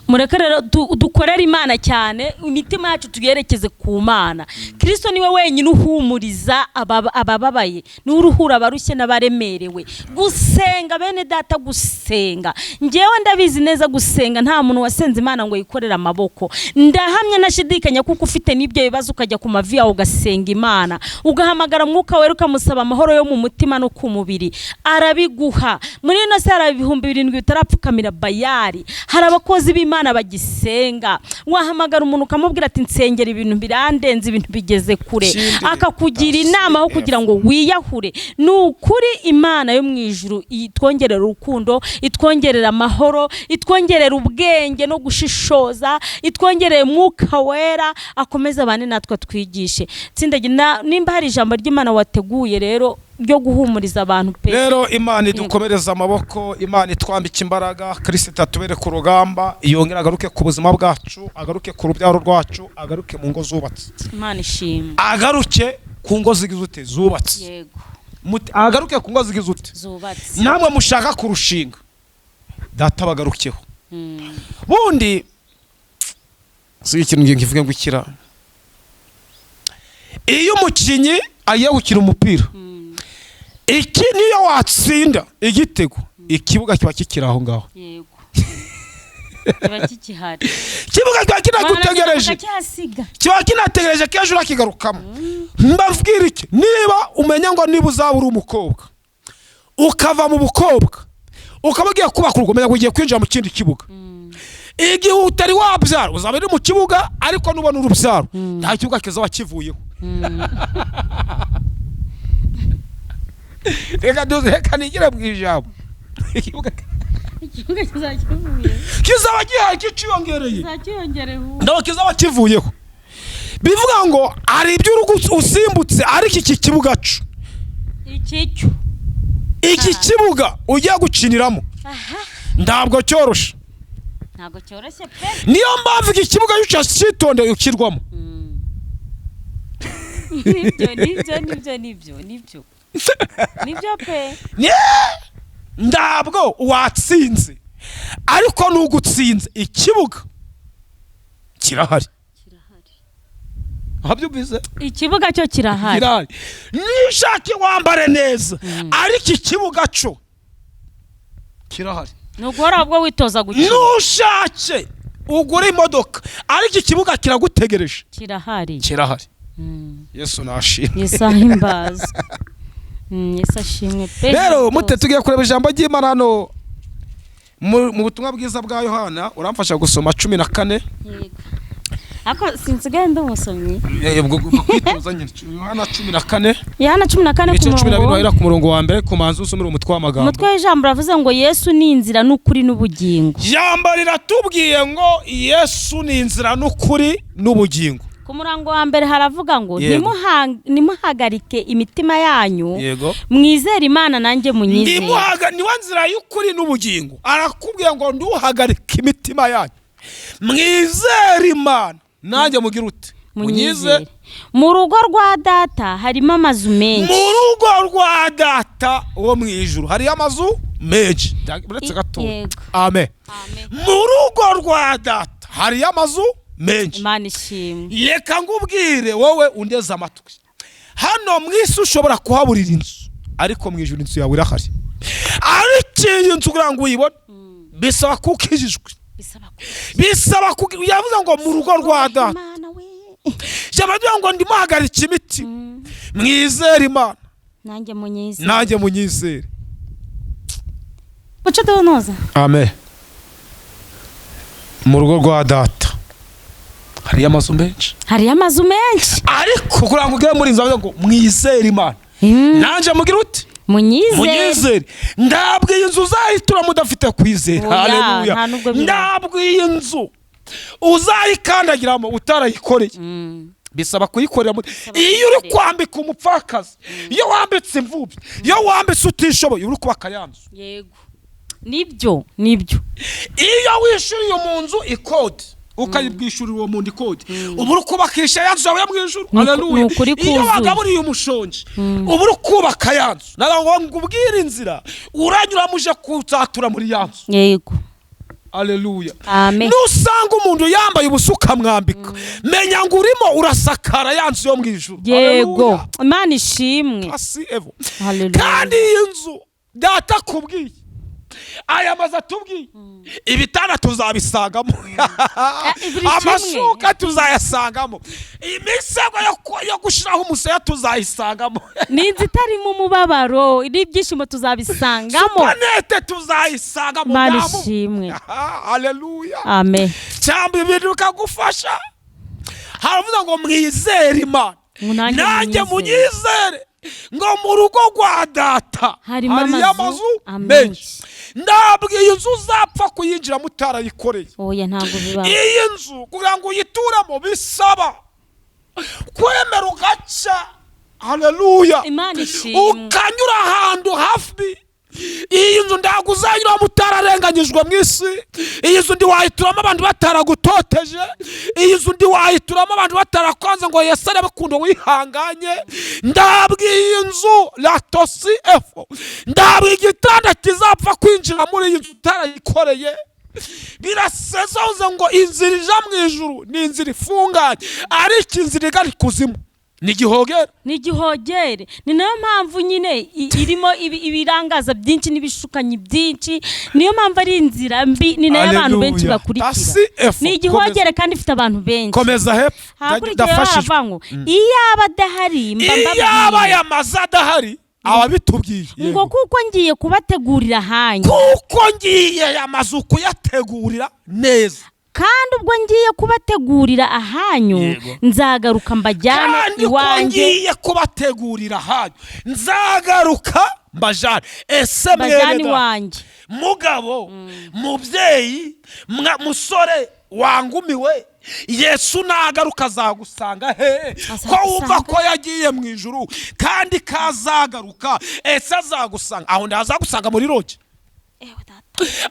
Mureke rero dukorere Imana cyane, imitima yacu tuyerekeze ku Mana. Kirisito niwe wenyine uhumuriza abababaye, niwe uruhura abarushye n'abaremerewe. Gusenga, bene data, gusenga, ngewe ndabizi neza, gusenga nta muntu wasenze Imana ngo yikorere amaboko. Ndahamya nashidikanya, kuko ufite n'ibyo bibazo ukajya ku mavi yawe ugasenga Imana, ugahamagara Mwuka Wera, ukamusaba amahoro yo mu mutima no ku mubiri, arabiguha. Muri ino se hari 7000 bitarapfukamira Bayari, hari abakozi b'Imana bagisenga. Wahamagara umuntu ukamubwira ati: "Nsengera, ibintu birandenze, ibintu bigeze kure." Ikindi Akakugira inama aho kugira ngo wiyahure. Ni ukuri Imana yo mu ijuru itwongerera urukundo, itwongerera amahoro, itwongerera ubwenge no gushishoza, itwongerera Umwuka Wera, akomeze abane natwe, twigishe. Tsindagira, nimba hari ijambo ry'Imana wateguye rero ryo guhumuriza abantu pe. Rero Imana idukomereze amaboko, Imana itwambike imbaraga, Kirisita atubere ku rugamba, yongere agaruke ku buzima bwacu, agaruke ku rubyaro rwacu, agaruke mu ngo zubatse. Imana ishimwe. Agaruke ku ngo zigize ute? Zubatse. Yego. Agaruke ku ngo zigize ute? Zubatse. Namwe mushaka kurushinga, data bagarukeho. Bundi si ikintu ngiye nkivuge ngo ikira, iyo umukinnyi agiye gukina umupira, iki niyo watsinda igitego, ikibuga kiba kikiri aho ngaho. Yego, kiba kikihari. Ikibuga kiba kinagutegereje. Bakihasiga. Kiba kinategereje ko ejo urakigarukamo. Mbabwira iki? Niba umenya ngo niba uzaba uri umukobwa, ukava mu bukobwa, ukaba ugiye kubaka urugo, umenya ngo ugiye kwinjira mu kindi kibuga. Igihe utari wabyara uzaba uri mu kibuga, ariko nubona urubyaro nta kibuga kizaba kivuyeho. Reka nigire mu ijambo, ikibuga Ikibuga kizaba kivuye kizaba gihari, kiciyongereye. Kizaba cyiyongereho. Ndabo kizaba kivuyeho. Bivuga ngo hari ibyo urugo usimbutse, ariko iki kibuga cyo Iki cyo iki kibuga ugiye gukiniramo ntabwo cyoroshe. Ntabwo cyoroshye pe. Niyo mpamvu iki kibuga iyo ucyitondeye ukirwamo. Nibyo, nibyo, nibyo, nibyo, nibyo, nibyo pe. Ntabwo watsinze, ariko n'ugutsinze ikibuga kirahari. Kirahari. Wabyumvise? Ikibuga cyo kirahari. Kirahari. Nishake wambare neza, ariko ikibuga cyo kirahari. Ni uguhora ahubwo witoza gukina. Nushake ugure imodoka, ariko ikibuga kiragutegereje. Kirahari. Kirahari. Yesu nashimwe. Yesu ahimbazwe. Yesu ashimwe pe. Rero mute tugiye kureba ijambo ry'Imana hano mu butumwa bwiza bwa Yohana. Uramfasha gusoma 14. Yego. Ariko sinsigaye ndi umusomyi. Ubwo ugomba kwitoza nyine. Yohana 14. Yohana 14 ku Ibice 12. murongo Uhera ku murongo wa mbere, ku manzu usomera umutwe w'amagambo. Umutwe w'ijambo uravuze ngo: "Yesu ni inzira n'ukuri n'ubugingo." Ijambo riratubwiye ngo Yesu ni inzira n'ukuri n'ubugingo. Ku murongo wa mbere haravuga ngo: Yego. "Ntimuhagarike imitima yanyu, Yego. mwizere Imana, nanjye munyizere." Niwe nzira y'ukuri n'ubugingo. Arakubwiye ngo nduhagarike imitima yanyu, mwizere Imana, nanjye mugire ute? Munyize. Munyizere. Mu rugo rwa Data harimo amazu menshi. Mu rugo rwa Data wo mu ijuru hariyo amazu menshi. Uretse gato. Yego. Amen. Amen. Mu rugo rwa Data hariyo amazu menshi. Imana ishimwe. Reka ngubwire wowe undeze amatwi, hano mu isi ushobora kuhaburira inzu, ariko mu ijuru inzu yawe irahari. Ariko iyi nzu kugira ngo uyibone bisaba ko ukijijwe. Bisaba ko Bisaba ko yavuze ngo mu rugo rwa Data. Imana we. Yabagira ngo ndimuhagarike imiti, mwizere Imana. Nanjye munyizere. Nanjye munyizere. Uca donoza. Amen. Mu rugo rwa data hariyo amazu menshi. Hariyo amazu menshi. Ariko kugira ngo ugere muri inzu bavuga ngo mwizere Imana, nanjye mugire uti? Munyizere. Munyizere. Ntabwo iyi nzu uzayitura mudafite kwizera. Oya, Haleluya. nta nubwo bibaho. Ntabwo iyi nzu uzayikandagiramo utarayikoreye. Bisaba kuyikorera. Iyo uri kwambika umupfakazi, iyo wambitse imfubyi, iyo wambitse utishoboye, uri kubaka ya nzu. Yego, nibyo, nibyo. Iyo wishyuriye mu nzu ikode, ukayibwishyurira uwo muntu ikode, uba uri kubakisha ya nzu yawe yo mu ijuru. Haleluya. Ni ukuri Iyo kuzuye. wagaburiye umushonji, uba uri kubaka ya nzu. Nagira ngo ngubwire inzira uranyuramo uje kuzatura muri ya nzu. Haleluya. Amen. Nusanga umuntu yambaye ubusa ukamwambika, menya ngo urimo urasakara ya nzu yo mu ijuru. Yego. Haleluya. Imana ishimwe. Asi evo. Haleluya. Kandi iyi nzu data akubwiye, aya mazu atubwiye, ibitanda tuzabisangamo, Buri kimwe. amashuka tuzayasangamo, imisego yo gushyiraho umusaya tuzayisangamo. Ni inzu itarimo umubabaro n'ibyishimo tuzabisangamo. Supanete tuzayisangamo. Imana Damu. ishimwe. Aha, haleluya. Amen. Cyangwa ibintu bikagufasha. Haravuga ngo mwizere Imana, Ngo nanjye nanjye munyizere. munyizere. Ngo mu rugo rwa data harimo hariyo amazu amazu menshi. Menshi. Ntabwo iyi nzu uzapfa kuyinjiramo utarayikoreye. Oya, ntabwo bibaho. Iyi nzu kugira ngo uyituremo bisaba kwemera ugaca, haleluya, Imana ishimwe. ukanyura ahantu hafi. Iyi nzu ntabwo uzanyuramo utararenganyijwe mu isi. Iyi nzu ntiwayituramo abantu bataragutoteje. Iyi nzu ntiwayituramo abantu batarakwanze ngo Yesu arebe ukuntu wihanganye. Ndabwo iyi nzu latosi efo, ndabwo igitanda kizapfa kwinjira muri iyi nzu utarayikoreye. Birasezoze ngo inzira ija mu ijuru ni inzira ifunganye, ariko inzira igana ikuzimu ni igihogere. Ni igihogere. Ni nayo mpamvu nyine irimo ibirangaza byinshi n'ibishukanyi byinshi. Niyo mpamvu ari inzira mbi, ni nayo abantu benshi Haleluya. bakurikira. Tasi efo. Ni igihogere kandi ifite abantu benshi. Komeza hepfo. Hakurikiyeho Ndafashijwe. haravuga ngo iyaba adahari mba Iyaba mbabwiye. aya mazu adahari, ababitubwiye. Ngo kuko ngiye kubategurira ahanyu. Kuko ngiye aya mazu kuyategurira neza. Kandi ubwo ngiye kubategurira ahanyu, nzagaruka mbajyane Kandi ko iwanjye. ngiye kubategurira ahanyu, nzagaruka mbajane. Ese Mbajyane mwene data, iwanjye. mugabo, mubyeyi, musore wangumiwe, Yesu nagaruka azagusanga he? Ko wumva ko yagiye mu ijuru kandi kazagaruka, ese azagusanga aho? Ndazagusanga muri lodge? Ewe data.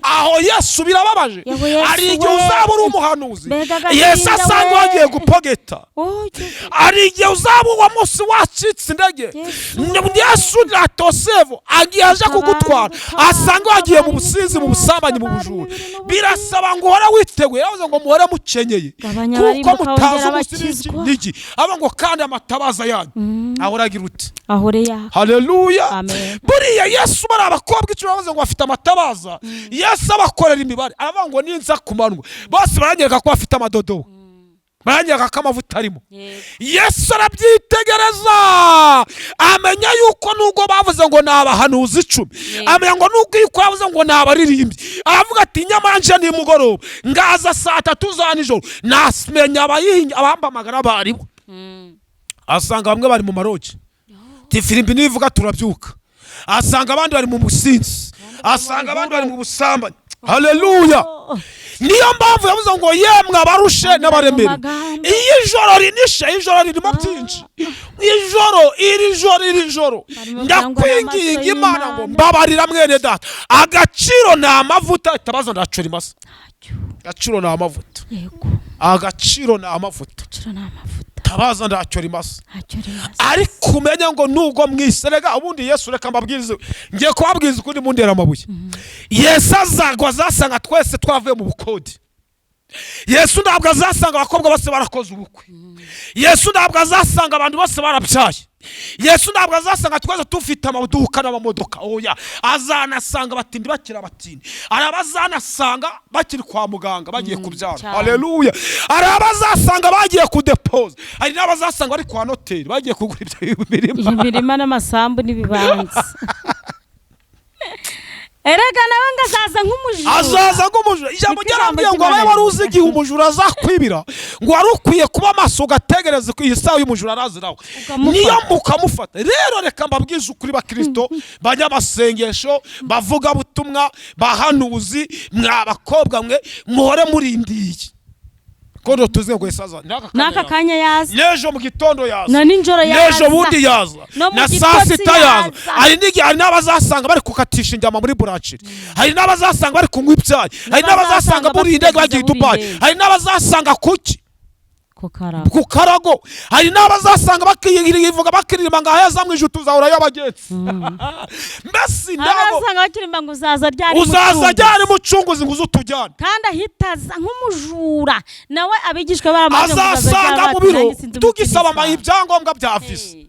Aho Yesu birababaje. Yewe Yesu Hari igihe we. uzaba uri umuhanuzi, Mbega agahinda Yesu asanga we. wagiye gupogeta. Oh, Yesu. Hari igihe uzaba uwo munsi wacitse intege, Yesu. Yesu natosevo agiye aje Tabara, kugutwara, tabara, asanga wagiye mu tabara businzi, mu imitima busambanyi, mu yacu, bujura. tabara imibiri. Birasaba ngo uhore witeguye. Yavuze ngo muhore mukenyeye, Gabanya kuko abarimbuka, mutazi wongera umunsi n'iki abakizwa. n'iki. Aba ngo kandi amatabaza yanyu ahora agira uti? Ahore yaka. Haleluya. Amen. Buriya Yesu, bari abakobwa 10 bavuze ngo bafite amatabaza. Yesu abakorera imibare, aravuga ngo ninza ku manywa, bose baranyereka ko bafite amadodo, baranyereka ko amavuta arimo. Yesu arabyitegereza, amenya yuko nubwo bavuze ngo ni abahanuzi 10, amenya ngo nubwo yuko bavuze ngo ni abaririmbyi, aravuga ati nyamara nje nimugoroba, ngaza saa 3 za nijoro, namenya abampamagara baribo. Asanga bamwe bari mu ma lodge, tifirimbi nivuga turabyuka. Asanga abandi bari mu businzi, asanga abandi bari mu busambanyi. Haleluya. Niyo mpamvu yavuze ngo yemwe abarushe n'abaremere. Magambo. Iyo ijoro rinishe, ijoro ririmo byinshi. Ijoro, iri joro, iri joro, Barimo ndakwinginga kurangwa n'amaso Imana ngo y'Imana. mbabarira mwene data. Agaciro ni amavuta. Itabaza ndacura imasa. Agaciro ni amavuta. Agaciro ni amavuta. Agaciro ni amavuta. Tabaza ndacura imasa. Ntacyo rimaze. Ariko umenye ngo nubwo mwiserega ubundi Yesu, reka mbabwirize, ngiye kubabwiza ukundi mundera amabuye, Yesu azagwa azasanga twese twavuye mu bukode. Yesu ntabwo azasanga abakobwa bose barakoze ubukwe. Yesu ntabwo azasanga abantu bose barabyaye. Yesu ntabwo azasanga twese tufite amaduka n'amamodoka. Oya, azanasanga abatindi bakiri abatindi. Hari abazanasanga bakiri kwa muganga bagiye kubyara. Cyane. Haleluya. Hari abazasanga bagiye kudepoza. Hari n'abazasanga bari kwa noteri bagiye kugura ibyo mirima. Imirima n'amasambu n'ibibanza. Erega nawe ngo azaza nk'umujura. Azaza nk'umujura. Ijambo Niko ijambo ryarambwiye ngo ry'Imana abaye wari uzi rivuga. igihe umujura azakwibira, ngo wari ukwiye kuba maso ugategereza ko iyi saha y'umujura araziraho, Ukamufata. niyo mukamufata. Rero reka mbabwize ukuri, bakristo, banyamasengesho, bavugabutumwa, bahanuzi, mwa bakobwa mwe, muhore murindiye ko tuzi ngo Yesu aza n'aka n'aka kanya yaza, n'ejo mu gitondo yaza, na nijoro yaza, n'ejo bundi yaza, no mu na saa gitotsi sita yaza. yaza. Hari n'igihe, hari n'abazasanga bari kukatisha inyama muri boucherie, hari n'abazasanga bari kunywa ibyayi, hari n'abazasanga buriye indege bagiye i buriye Dubayi, indege. hari n'abazasanga kuki ku karago, ku karago, hari n'abazasanga bakirivuga bakiririmba ngo aheza mu ijuru tuzahora y'abagenzi. Mbese hari ntabwo abasanga bakiririmba ngo uzaza ryari uzaza mucunguzi. ryari mucunguzi ngo uze utujyane? Kandi ahita aza nk'umujura. Nawe abigishwa baramaze ngo uzaza Azasanga ryari, mu bati, biro "Nanjye sinzi tugisaba umutima." ibyangombwa bya visa. Hey.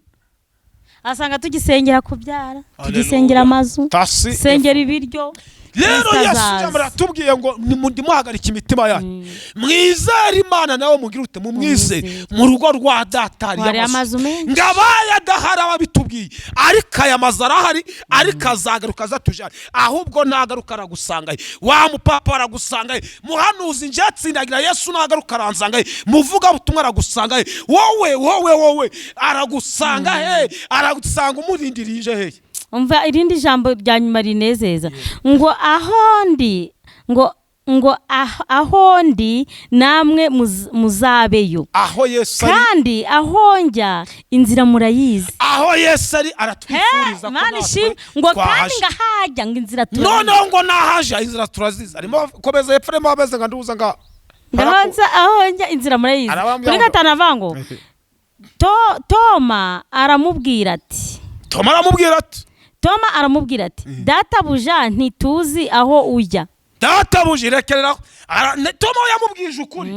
Asanga tugisengera kubyara, tugisengera amazu, Tasi tusengera ibiryo. Rero Yesu Yesu azaza. ijambo riratubwiye ngo nimuhagarike imitima yanyu, mwizere Imana, nawe mugire ute? Mumwizere. Mumwizere. Mu rugo rwa data hariyo Hari amazu amazu menshi. Ngo abaye adahari aba abitubwiye, ariko aya mazu arahari, ariko azagaruka azatujyane. Ahubwo nagaruka aragusangaye, wa mupapa aragusangaye, muhanuzi njye atsindagira, Yesu nagaruka aransangaye, muvuga butumwa aragusangaye, wowe wowe wowe aragusanga he? Aragusanga umurindirije he? Umva irindi jambo rya nyuma rinezeza, ngo aho ndi, ngo aho ndi namwe muzabeyo. Aho Yesu ari. Kandi aho njya inzira murayizi. Aho Yesu ari aratwifuriza ko Imana natwe ishimwe. Ngo kandi twahaje. ngo ahajya ngo inzira turayizi. Noneho ngo nahaje inzira turazizi. Arimo komeza hepfo, arimo ameze nka nduza nga Ngaho nza aho njya inzira murayizi. Arabambwira Kuri gatanu avuga ngo Toma aramubwira ati, Toma aramubwira ati, Toma aramubwira ati: "Databuja, ntituzi aho ujya." Databuja, irekereraho. Toma we yamubwije ukuri.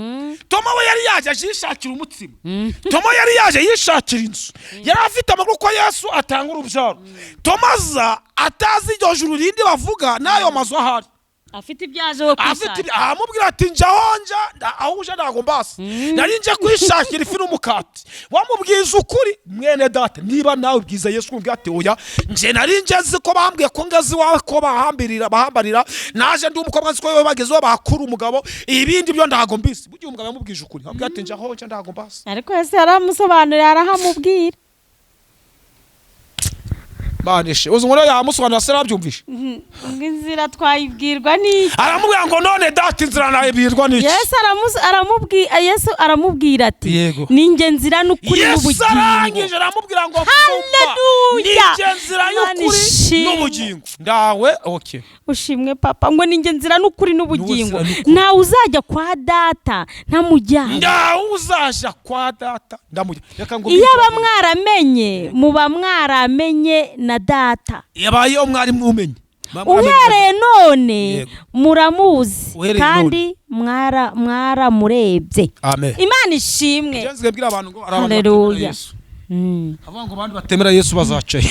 Toma we yari yaje aje yishakira umutsima. Toma yari yaje yishakira inzu. Yari afite amakuru ko Yesu atanga urubyaro. Toma aza atazi iryo juru rindi bavuga n'ayo mazu ahari. Afite ibyo aje we Afite kwishakira. Aramubwira ati: "Njya aho njya, aho uje ntabwo mbasi, nari nje kwishakira ifi n'umukati." Wamubwiza ukuri, mwene data. Niba nawe ubwiza Yesu umubwira ati: "Oya, nje nari nje nzi ko bambwiye ko ngeze iwawe ko bahambirira bahambarira, naje ndi umukobwa nzi ko wowe bagezeho bahakura umugabo, ibindi byo ntabwo mbizi." Burya umugabo yamubwije ukuri, amubwira ati: "Njya aho njya ntabwo mbasi." Ariko Yesu yaramusobanuriye, arahamubwira. Banishe uzi ngo yamusobanurira se arabyumvishe? Ngo inzira twayibwirwa n'iki? Aramubwira ngo: "None data, inzira nayibwirwa n'iki?" Yesu aramubwira, Yesu aramubwira ati: Yego. "Ni njye nzira n'ukuri Yesu n'ubugingo." arangije aramubwira ngo: Haleluya! "Ni njye nzira Imana y'ukuri ishimwe. n'ubugingo." Ndawe, okay. Ushimwe papa. Ngo ni njye nzira n'ukuri n'ubugingo. Niwe nzira n'ukuri. Ntawe uzajya kwa data ntamujyana. Ndawe uzaja kwa data ndamujya. Reka ngo Iyo aba mwaramenye, muba mwaramenye na data. Yabaye mwari mumenye. Muba mwaramenye. Uhereye none Yego. muramuzi Uhereye kandi mwaramurebye. Amen. Imana ishimwe. Njye nsigaye mbwira abantu ngo hari abantu batemera Haleluya. Yesu. Avuga ngo abandi batemera Yesu bazacaye.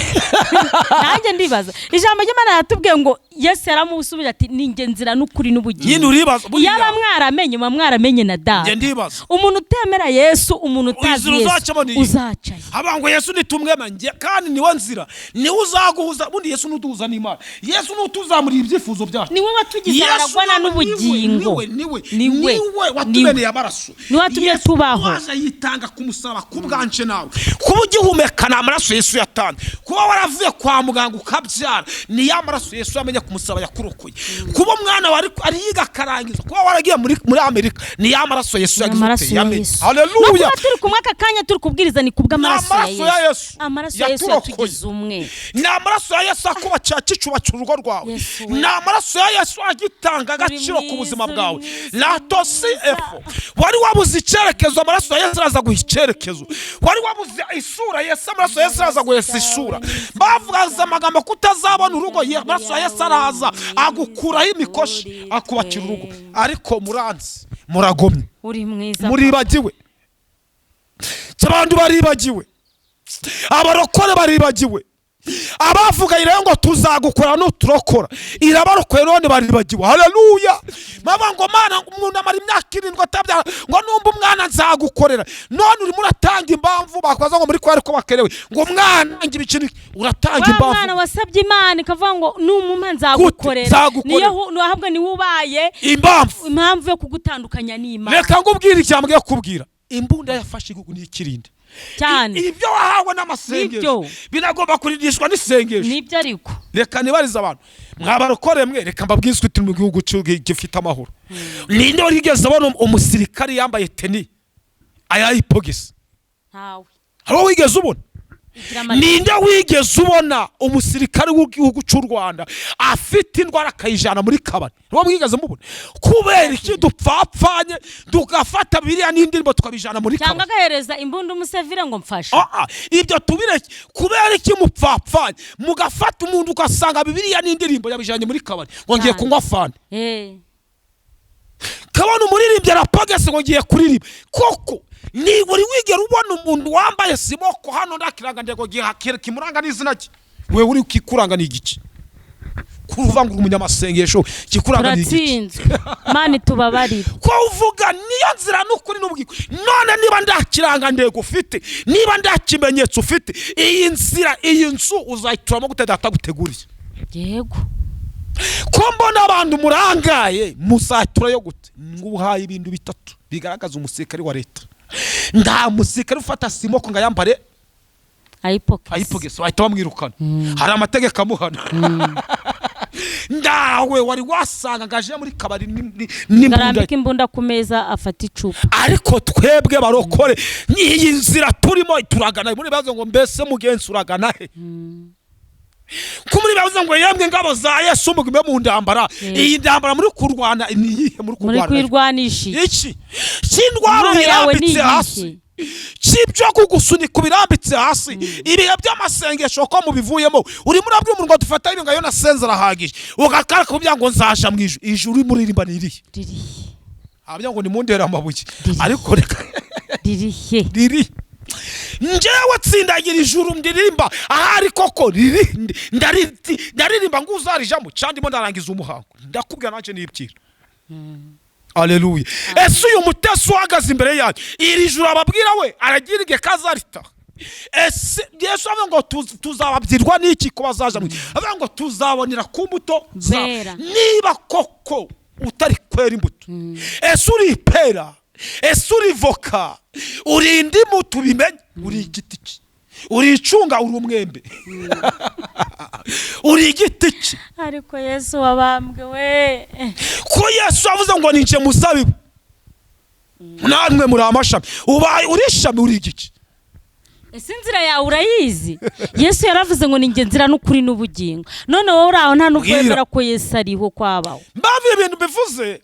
Nanjye ndibaza, ijambo ry'Imana yatubwiye ngo Yesu yaramusubije ati: "Ni njye nzira n'ukuri n'ubugingo." Nyine uribaza buriya. Yaba mwaramenye, muba mwaramenye na Njye data. ndibaza. Umuntu utemera Yesu, umuntu utazi Inzira Yesu, uzacamo ni iyi. uzacaye. Avuga ngo Yesu nitumwema njye kandi niwe nzira, niwe uzaguhuza. Bundi Yesu nuduhuza n'Imana, Yesu nutuzamurira ibyifuzo byacu. Niwe watugize Yesu aragwana n'ubugingo. niwe niwe Niwe. niwe watumeneye amaraso. Niwe watumye Yesu tubaho. waje yitanga ku musaraba ku bwanje nawe. Kuba ugihumeka ni amaraso Yesu yatanze. Kuba waravuye kwa muganga ukabyara ni ya maraso Yesu yamenye ku musaraba yakurokoye. Kuba umwana wari ari yiga akarangiza, kuba waragiye muri Amerika ni ya maraso Yesu yagize Amaraso ute ya yamenye. Yesu. No Haleluya. kuba turi kumwe aka kanya turi kubwiriza ni kubw'amaraso ya Ni amaraso ya Yesu. Yesu. Amaraso ya Yesu Yaturokoye. yatugize umwe. Ni amaraso ya Yesu akuba kicuba urugo rwawe. Yesu we. Ni amaraso ya Yesu agitanga agaciro ku buzima Mwiza, bwawe. uri mwiza, Latosi mwiza. efo wari wabuze icyerekezo, amaraso ya Yesu araza guha icyerekezo. Wari wabuze isura, Yesu, amaraso ya Yesu araza guhesa isura. Bavugaza amagambo ko utazabona urugo, amaraso ya Yesu araza agukuraho imikoshi, akubakira urugo. Ariko muranzi Muragomye. Uri mwiza. Muribagiwe, abantu baribagiwe, abarokore baribagiwe, abavuga rero ngo tuzagukora nuturokora, irabarokoye none baribagiwe. Haleluya! Baba ngo Mana, umuntu amara imyaka 7 atabyara, ngo numba umwana nzagukorera. None urimo uratanga impamvu, bakwaza ngo muri kwari ko bakerewe, ngo umwana ngira ikintu, uratanga Wa mwana impamvu. wasabye Imana ikavuga ngo numumpa nzagukorera. Nzagukorera. Niyo ahabwa, niwe ubaye impamvu impamvu yo kugutandukanya n'Imana. Reka ngubwire ijambo ngiye kubwira. Imbunda yafashe igihugu n'ikirinde Cyane. Ibyo wahawe n'amasengesho Nibyo. binagomba kurindishwa n'isengesho. Nibyo ariko. Reka nibarize abantu, mwabarokore mwe, reka mbabwize uti mu gihugu gifite amahoro, ninde wigeze abona umusirikari yambaye tenue ayayipogisi? Ntawe. Hari uwo wigeze ubona? Igira amategeko. Ninde wigeze ubona umusirikari w'igihugu cy'u Rwanda afite indwara akayijyana muri kabari? Niwo mwigeze mubona? Kubera iki dupfapfanye tugafata biriya n'indirimbo tukabijyana muri Cyangwa kabari? agahereza imbunda umusevire ngo mfashe. Ah, ah, ibyo tubireke. Kubera iki mupfapfanye mugafata umuntu, ugasanga bibiriya n'indirimbo yabijyanye muri kabari ngo ngiye Cyane. kunywa fanta? Kabona umuririmbyi arapagase ngo ngiye kuririmba. Koko ni buri wigera ubona umuntu wambaye simoko hano nta kirangantego kimuranga n'izina rye? Wewe uri kikuranga ni igiki? Kuvuga ngo uri umunyamasengesho, kikuranga ni igiki? Turatsinzwe, Mani tubabarire. Ko uvuga niyo nzira n'ukuri n'ubwiko, none niba nta kirangantego ufite, niba nta kimenyetso ufite, iyi nzira, iyi nzu uzayituramo gute Data guteguriye? Yego. Ko mbona abantu murangaye, muzaturayo gute? Nguhaye ibintu bitatu bigaragaza umusirikare wa leta. Nta musirikare ufata simoko ngo ayambare Ayipokesi. Ayipogesi, bahita bamwirukana, hari amategeko amuhana. Ndawe wari wasanga ngo aje muri kabari n'imbunda. Arambika imbunda ku meza, afata icupa. Ariko twebwe barokore, iyi nzira turimo turagana muri bazo ngo mbese mugenzi uragana he? Ko muri bavuze ngo yemwe ngabo za Yesu, mugume mu ndambara. Iyi ndambara muri kurwana ni iyihe muri Muri kurwana? kwirwanisha iki? Iki cy'indwara Intwaro yawe ni birambitse iyihe? hasi, cy'ibyo kugusunika birambitse hasi, ibihe by'amasengesho ko mubivuyemo, urimo urabwira umuntu ngo dufate ibintu yo nasenze arahagije, ugakara kugira ngo nzaja mu ijuru. Ijuru urimo uririmba ni irihe? Ririhe? Habya ngo nimundere amabuye. Ririhe? Ariko reka. Ririhe? Riri njyewe tsindagira ijuru ndirimba ahari koko riri, ndaririmba ngo uzarijamo cyangwa ndimo ndarangiza umuhango, ndakubwira nanjye nibwira. Aleluya! Ese uyu mutesi uhagaze imbere yanyu, iri juru ababwira we aragira igihe kazarita? Ese Yesu avuga ngo tuzababyirwa n'iki ko bazaja mu, avuga ngo tuzabonera ku mbuto Zera. Niba koko utari kwera imbuto, ese uri ipera? Ese uri voka? Uri indimu? Tubimenye. Uri igiti ki? Uri icunga? Uri umwembe? Uri igiti ki? Ariko Yesu wabambwe we! Ko Yesu avuze ngo ninjye muzabibu, namwe muri amashami, ubaye uri ishami, uri igiki? Ese inzira yawe urayizi? Yesu yaravuze ngo ni njye nzira n'ukuri n'ubugingo, none wowe uri aho nta n'ubwo wemera ko Yesu ariho kwabaho. Mpamvu ibintu bivuze,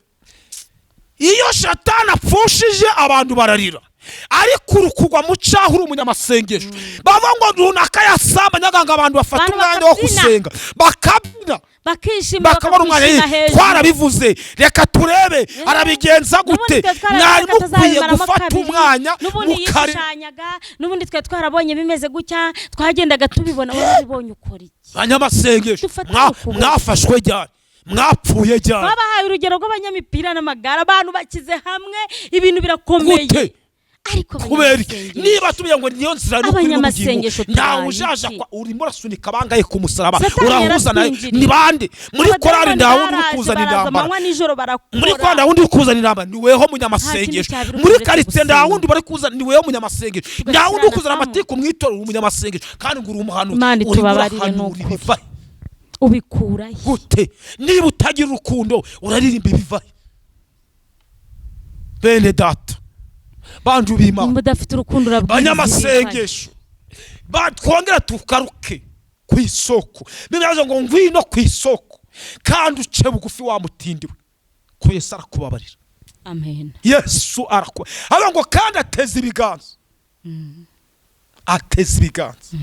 iyo Shatani apfushije abantu bararira, ariko uri kugwa mu cyaha uri umunyamasengesho, bavuga ngo runaka yasambanyaga, ngo abantu bafate Abantu umwanya wo bakabyina. gusenga, bakabyina, Bakishima, bakabona umwanya. bakakwishima hejuru. Twarabivuze, reka turebe arabigenza gute. N'ubundi twe twarabivuze Mwari ko mukwiye atazabimaramo gufata kabiri. umwanya N'ubundi mukari yishushanyaga, n'ubundi twe twarabonye bimeze gutya, twagendaga tubibona. Warabibonye, ukora iki? Banyamasengesho, Dufate ukuboko. mwafashwe ryari? Mwapfuye ryari? Twabahaye urugero rw'abanyamipira n'amagare, abantu bashyize hamwe ibintu birakomeye. Gute? Ariko Kubera iki? abanyamasengesho, Niba tubiye ngo niyo nzira n'ukuri n'ubugingo, Abanyamasengesho, ntawe tubaye ujaja iki? kwa urimo urasunika bangaye ku musaraba? Satani Urahuza nawe? yaratwinjiriye. Ni bande muri korali? Abadayimoni Nta wundi uri baraje, kuzana baraza intambara. amanywa nijoro barakora. Muri korali nta wundi uri kuzana intambara, ni weho munyamasengesho. Nta kindi cyabira Muri uretse karitsiye nta gusenga. wundi bari kuzana, ni weho munyamasengesho. Nta wundi uri kuzana Hamwe. amatiku mu itorero, uri umunyamasengesho kandi ngo uri umuhanuzi. Imana Urimo itubabarire. urahanura N'ukuri. ibivahe? Ubikurahe? Gute? Niba utagira urukundo, uraririmba ibivahe? Bene data, bantu b'Imana, Nimba udafite urukundo, urabwiriza ibivahe? banyamasengesho, twongera tugaruke ku isoko. Bibiliya ngo ngwino ku isoko kandi uce bugufi wa mutindi we, ko Yesu arakubabarira. Amen. Yesu arakuba avuga ngo kandi ateze ibiganza, ateze ibiganza.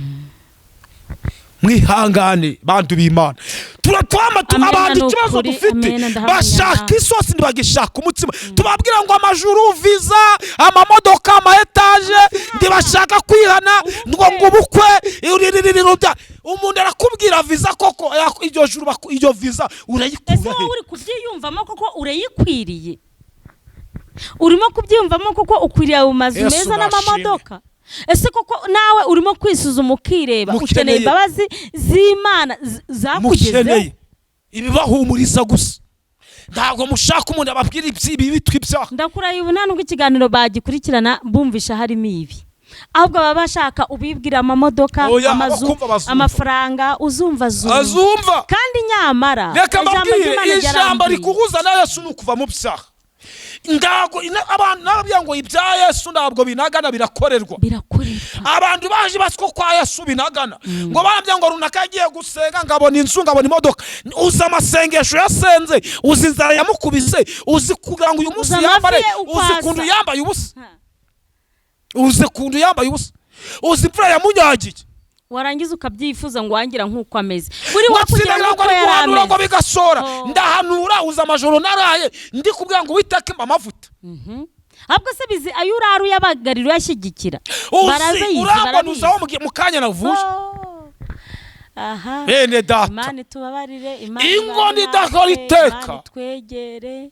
Mwihangane bantu b'Imana, turatwama Amena, abantu ni ikibazo ukuri. dufite, Amena, ndahamya bashaka nawe. isosi, ntibagishaka umutsima. Tubabwira ngo amajuru, viza, amamodoka, ama étage, ntibashaka kwihana ngo ubukwe iriririro umuntu arakubwira viza koko, iryo juru iyo viza Ese urayikura wowe he? uri kubyiyumvamo koko? Urayikwiriye? Urimo kubyiyumvamo koko? Ukwiriye ayo mazu Yesu meza nashimwe. n'amamodoka? Ese koko nawe urimo kwisuzuma, ukireba, Mukeneye- ukeneye imbabazi z'Imana zakugezeho? Mukeneye ibibahumuriza gusa, ntabwo mushaka umuntu ababwira ibi bitwa ibyaha. Ndakurahiye, ubu nta nubwo ikiganiro bagikurikirana bumvisha harimo ibi, ahubwo baba bashaka ubibwira amamodoka, Oya, amazu, abakumva bazumva. amafaranga, uzumva azumva. Azumva. Kandi nyamara Reka ijambo mbabwire ry'Imana ijambo ryarambwiye. rikuhuza na Yesu ni ukuva mu byaha. Ntabwo abantu nababwira ngo ibya Yesu ntabwo binagana, birakorerwa. Birakorerwa. Abantu baje bazi ko kwa Yesu binagana, ngo barambya ngo runaka yagiye gusenga, ngabona inzu, ngabona imodoka. Uzi amasengesho yasenze? Uzi inzara yamukubise? Uzi kugira ngo uyu munsi Uzi amavi yambare? ye uko Uzi asa? ukuntu yambaye ubusa? Ha. Uzi ukuntu yambaye ubusa? Uzi imvura yamunyagiye? Warangiza ukabyifuza ngo wangira nk'uko ameze, buri Ngo wakugira tsindagira ngo nk'uko ari yari guhanura ngo ameze. bigasora. Oh. Ndahanura, uzi amajoro naraye ndi kubwira ngo Uwiteka impa amavuta? Ahubwo se bizi ayo urara uyabagarira, uyashyigikira? Uzi Barabizi, urambona? barabizi. Uzaho mu kanya navuye. Oh. Aha. Bene data, Imana itubabarire, Imana ingo ibane idahora natwe, iteka. Imana itwegere.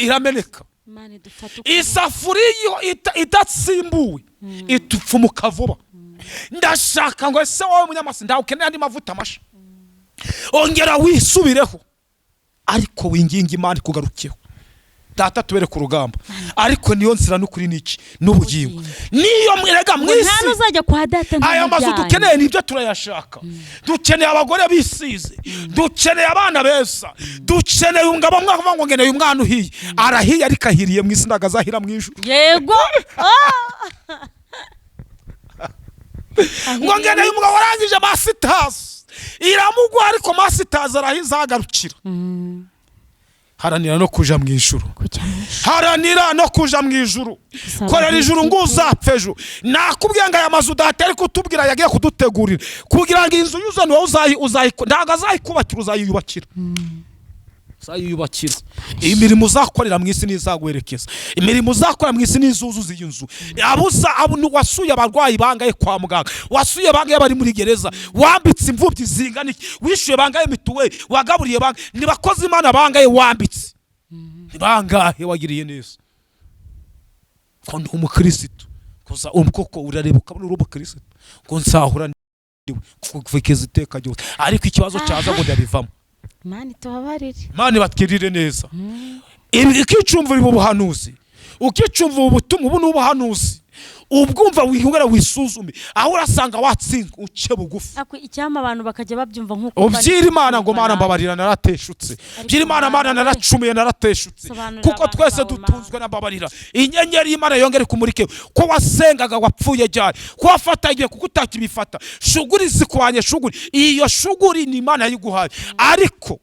Irameneka. Imana idufate ukuboko. Isafuriya iyo idatsimbuwe itupfumuka vuba. Ndashaka ngo ese wowe munyamasi, ntawe ukeneye andi mavuta masha, ongera wisubireho, ariko winginga Imana ikugarukeho. Data tubereke urugamba, ariko niyo nzira n'ukuri n'iki n'ubugingo, niyo mwerega mu Ngo nta isi. n'uzajya kwa data Aya mazu ntamujyanye. dukeneye nibyo turayashaka. Dukeneye abagore bisize, dukeneye abana beza, dukeneye umugabo umwe avuga ngo ngeneye umwana uhiye. Arahiye, ariko ahiriye mu isi, ntabwo azahira mu ijuru. Yego. Ah! Ngo ngeneye umugabo warangije masters, iramugwa, ariko masters arahizagarukira. Haranira no kuja mu ijuru. Kujya mu ijuru. Haranira no kuja mu ijuru. Gusaba Korera ijuru ngo nk'ikipe. uzapfa ejo. Nakubwiye ngo aya mazu data ari kutubwira yagiye kudutegurira kugira ngo inzu yuzane, wowe uzayi ntabwo azayikubakira, uzayiyubakira, uzayiyubakira. Imirimo uzakorera mu isi ntizaguherekeza, imirimo uzakora mu isi ntizuzuza iyi nzu. Abuza abo wasuye abarwayi bangaye kwa muganga? Wasuye bangaye bari muri gereza? Wambitse imfubyi zingana iki? Wishyuye bangaye mituweli? Wagaburiye bangaye? Ni bakozi Imana bangaye wambitse? Ni bangahe wagiriye neza? Ko ndi umukirisitu gusa, koko urareba ukabona uri umukirisitu, ngo nzahura ndiwe kuvukiza iteka ryose, ariko ikibazo cyaza ngo ndabivamo. Imana itubabarire. Imana ibatwirire neza. Ibi ukicumva ubu buhanuzi, ukicumva ubu butumwa, ubu ni ubuhanuzi, ubwumva wihugara, wisuzume aho urasanga watsinzwe, uce bugufi. Ako icyampa abantu bakajya babyumva nk'uko Ubyira Imana ngo bari. Mana mbabarira, narateshutse. Byira Imana, Mana naracumuye, narateshutse. Sobanurira Kuko abantu twese bawe, dutunzwe na mbabarira. Inyenyeri y'Imana yongere kumurike. Ko wasengaga wapfuye ryari? Ko wafata igihe kuko utakibifata? Shuguri zikwanye, shuguri iyo shuguri ni Imana yayiguhaye, ariko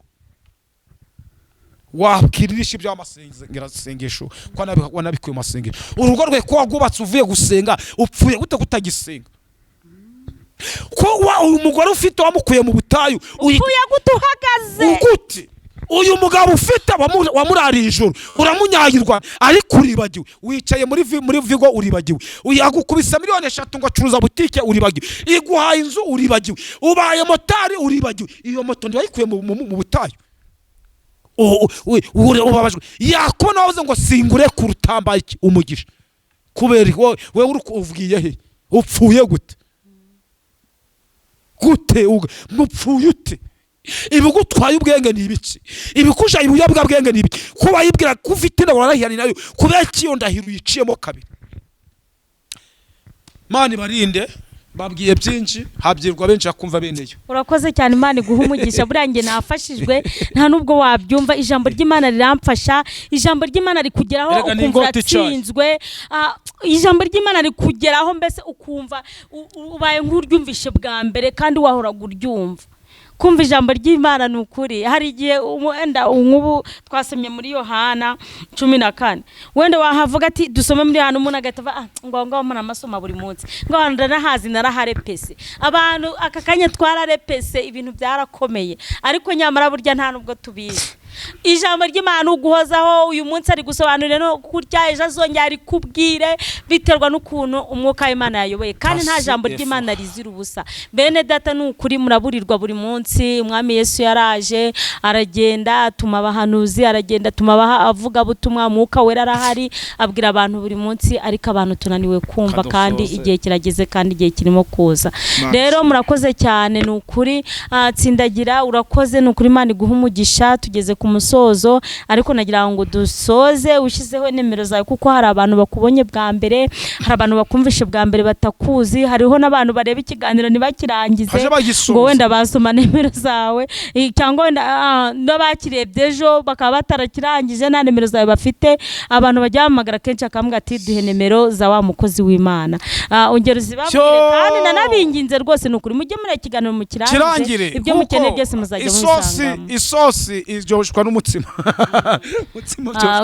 wabwiririsha ibyo amasengesho ko wanabikuye mu masengesho? Urugo rwe ko wagwubatse uvuye gusenga, upfuye gute kutagisenga? Ko uyu mugore ufite wamukuye mu butayu, Upfuye gute uhagaze? Gute uyu mugabo ufite wamurariye ijoro, uramunyagirwa, ariko uribagiwe, wicaye muri vigo, uribagiwe. Agukubise miliyoni 3 ngo acuruza butike, uribagiwe. Iguhaye inzu, uribagiwe. Ubaye motari, uribagiwe. Iyo moto ntiwayikuye mu butayu? Ubabajwe yakubona wavuze ngo singure ku rutambaye iki umugisha kubera wowe uri uvugiye he? Upfuye gute? Gute mupfuye ute? Ibigutwaye ubwenge ni ibiki? Ibikujaye ibiyobyabwenge ni ibiki? Ko wayibwira ko ufite inda, warahirana nayo, kubera ko iyo ndahiro uyiciyemo kabiri. Mana ibarinde, babwiye byinshi, habyirwa benshi akumva beneyo. Urakoze cyane, Imana iguha umugisha. Buriya njye nafashijwe, nta nubwo wabyumva. Ijambo ry'Imana riramfasha, ijambo ry'Imana rikugeraho Erega ni ukumva ingota icaye. uratsinzwe. Ijambo ry'Imana rikugeraho mbese ukumva ubaye nk'uryumvishe bwa mbere kandi wahoraga uryumva. Kumva ijambo ry'Imana ni ukuri. Hari igihe wenda nk'ubu twasomye muri Yohana 14, wenda wahavuga ati dusome muri Yohana, umuntu agahita avuga, ah, ngo ngaho umuntu amasoma buri munsi, ngo ndanahazi naraharepese. Abantu aka kanya twararepese, ibintu byarakomeye, ariko nyamara burya nta nubwo tubizi. Ijambo ry'Imana uguhozaho, uyu munsi ari gusobanurira no kurya, ejo azongera arikubwire, biterwa n'ukuntu umwuka w'Imana yayoboye. Kandi nta jambo ry'Imana rizira ubusa. Bene data, ni ukuri muraburirwa buri munsi. Umwami Yesu yaraje aragenda atuma abahanuzi, aragenda atuma abavugabutumwa, Umwuka Wera arahari abwira abantu buri munsi, ariko abantu tunaniwe kumva. Kandi igihe kirageze, kandi igihe kirimo kuza. Rero murakoze cyane, ni ukuri. Tsindagira, urakoze, ni ukuri, Imana iguha umugisha. Tugeze ku musozo, ariko nagira ngo dusoze ushyizeho nimero zawe, kuko hari abantu bakubonye bwa mbere, hari abantu bakumvishe bwa mbere batakuzi, hariho n'abantu bareba ikiganiro ntibakirangize ngo wenda basoma nimero zawe, cyangwa wenda n'abakirebye ejo bakaba batarakirangije, nta nimero zawe bafite. Abantu bajya bahamagara kenshi akambwira ati duhe nimero za wa mukozi w'Imana. Ongera uzibabwire, kandi nanabinginze rwose, ni ukuri, mujye muri ikiganiro mukirangire, ibyo mukeneye byose muzajya mubisangamo. Isosi iryoshwa n'umutsima.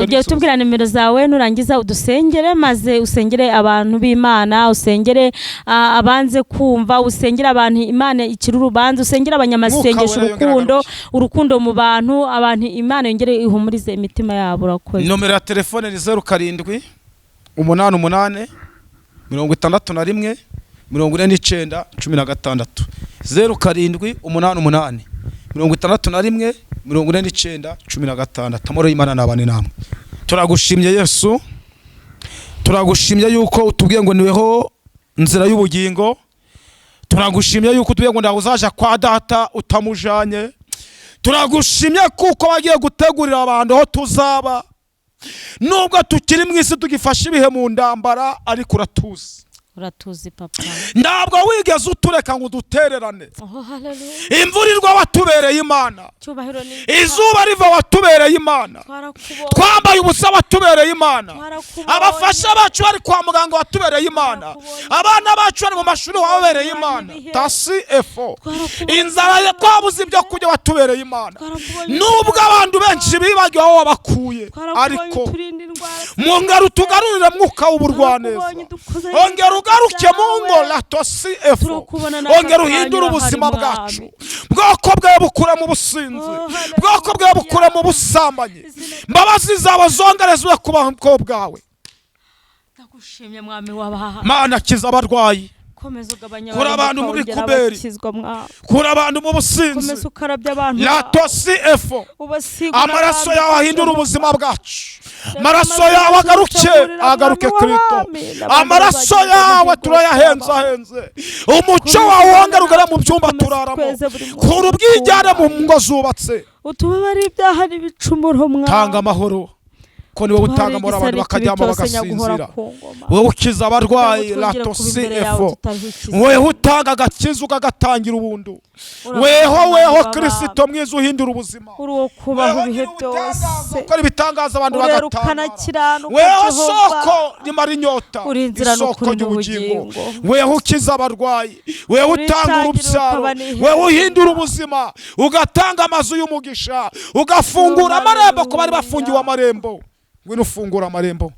Ugiye utubwira nimero zawe, nurangiza udusengere, maze usengere abantu b'Imana, usengere abanze kumva, usengere abantu Imana ikira urubanza, usengere abanyamasengesho, urukundo, urukundo mu bantu, abantu Imana yongere ihumurize imitima yabo. Urakoze. Nomero ya telefone ni 07 88 61 49 16, 07 88 61 49 16. Amahoro y'Imana nabane namwe. Turagushimye Yesu, turagushimye yuko utubwiye ngo niweho nzira y'ubugingo, turagushimye yuko utubwiye ngo ntawe uzaja kwa data utamujanye, turagushimye kuko wagiye gutegurira abantu aho tuzaba. Nubwo tukiri mu isi tugifashe ibihe mu ndambara, ariko uratuzi. Uratuzi papa. Ntabwo wigeze utureka ngo udutererane. Imvura irwa watubereye Imana, izuba riva watubereye Imana, twambaye ubusa watubereye Imana, abafasha bacu bari kwa muganga watubereye Imana, abana bacu bari mu mashuri wababereye Imana, tasi efo inzara twabuze ibyo kurya watubereye Imana. Nubwo abantu benshi bibagiwe aho wabakuye, ariko mu ngaro utugarurire mwuka w'uburwaneza, ongera ugaruke mu ngo latosi efo, ongera uhindure ubuzima bwacu, bwoko bwawe bukura mu businzi, bwoko bwawe bukura mu busambanyi, mbabazi zawe zongerezwe ku bwoko bwawe. Ndagushimye mwami w'abaha. Mana kiza abarwayi, kura abantu muri kuberi, kura abantu mu businzi, latosi efo, amaraso yawe ahindura ubuzima bwacu, amaraso yawe agaruke, agaruke Kristo, amaraso yawe turayahenzahenze, umuco wawe wongera ugere mu byumba turaramo, kura ubwigane mu ngo zubatse, utubabare ibyaha n'ibicumuro mwami, tanga amahoro ko niwe utanga amahoro abantu bakaryama bagasinzira, wowe ukiza abarwayi latosi efo, weho utanga agakiza ukagatangira ubuntu, weho weho Kristo mwiza uhindura ubuzima, ukora ibitangaza abantu bagatangara, weho soko rimara inyota, isoko ry'ubugingo, weho ukiza abarwayi, weho utanga urubyaro, weho uhindura ubuzima, ugatanga amazu y'umugisha, ugafungura amarembo ku bari bafungiwe amarembo, ngwino ufungura amarembo.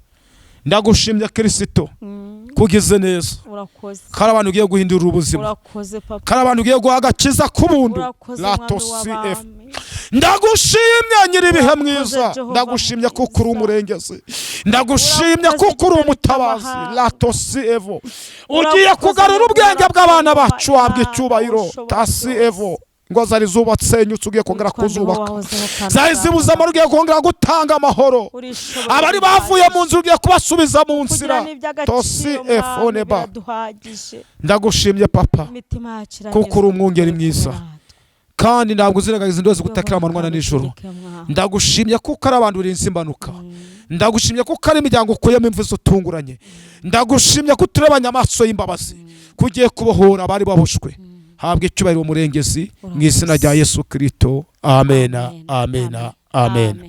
Ndagushimye Kristo kugize neza, kari abantu ugiye guhindura ubuzima, kari abantu ugiye guha agakiza k'ubuntu latosi f. Ndagushimye nyiribihe mwiza, ndagushimye kuko uri umurengezi, ndagushimye kuko uri umutabazi latosi evo, ugiye kugarura ubwenge bw'abana bacu, wabwa icyubahiro tasi evo. Ngo zari zubatsenyutse ugiye kongera kuzubaka, zari zibuze amahoro ugiye kongera gutanga amahoro, abari bavuye mu nzu ugiye kubasubiza mu nzira tosi efoneba. Ndagushimye papa kuko uri umwungeri mwiza, kandi ntabwo uzirengagiza indozi gutakira amanywa na nijoro. Ndagushimye kuko ari abantu urinze impanuka, ndagushimye kuko ari imiryango ukuyemo imvu zitunguranye, ndagushimye ko uturebanye amaso y'imbabazi, ko ugiye kubohora abari baboshwe. Habwe icyubahiro umurengezi mu izina rya Yesu Kristo. Amena, amena, amena.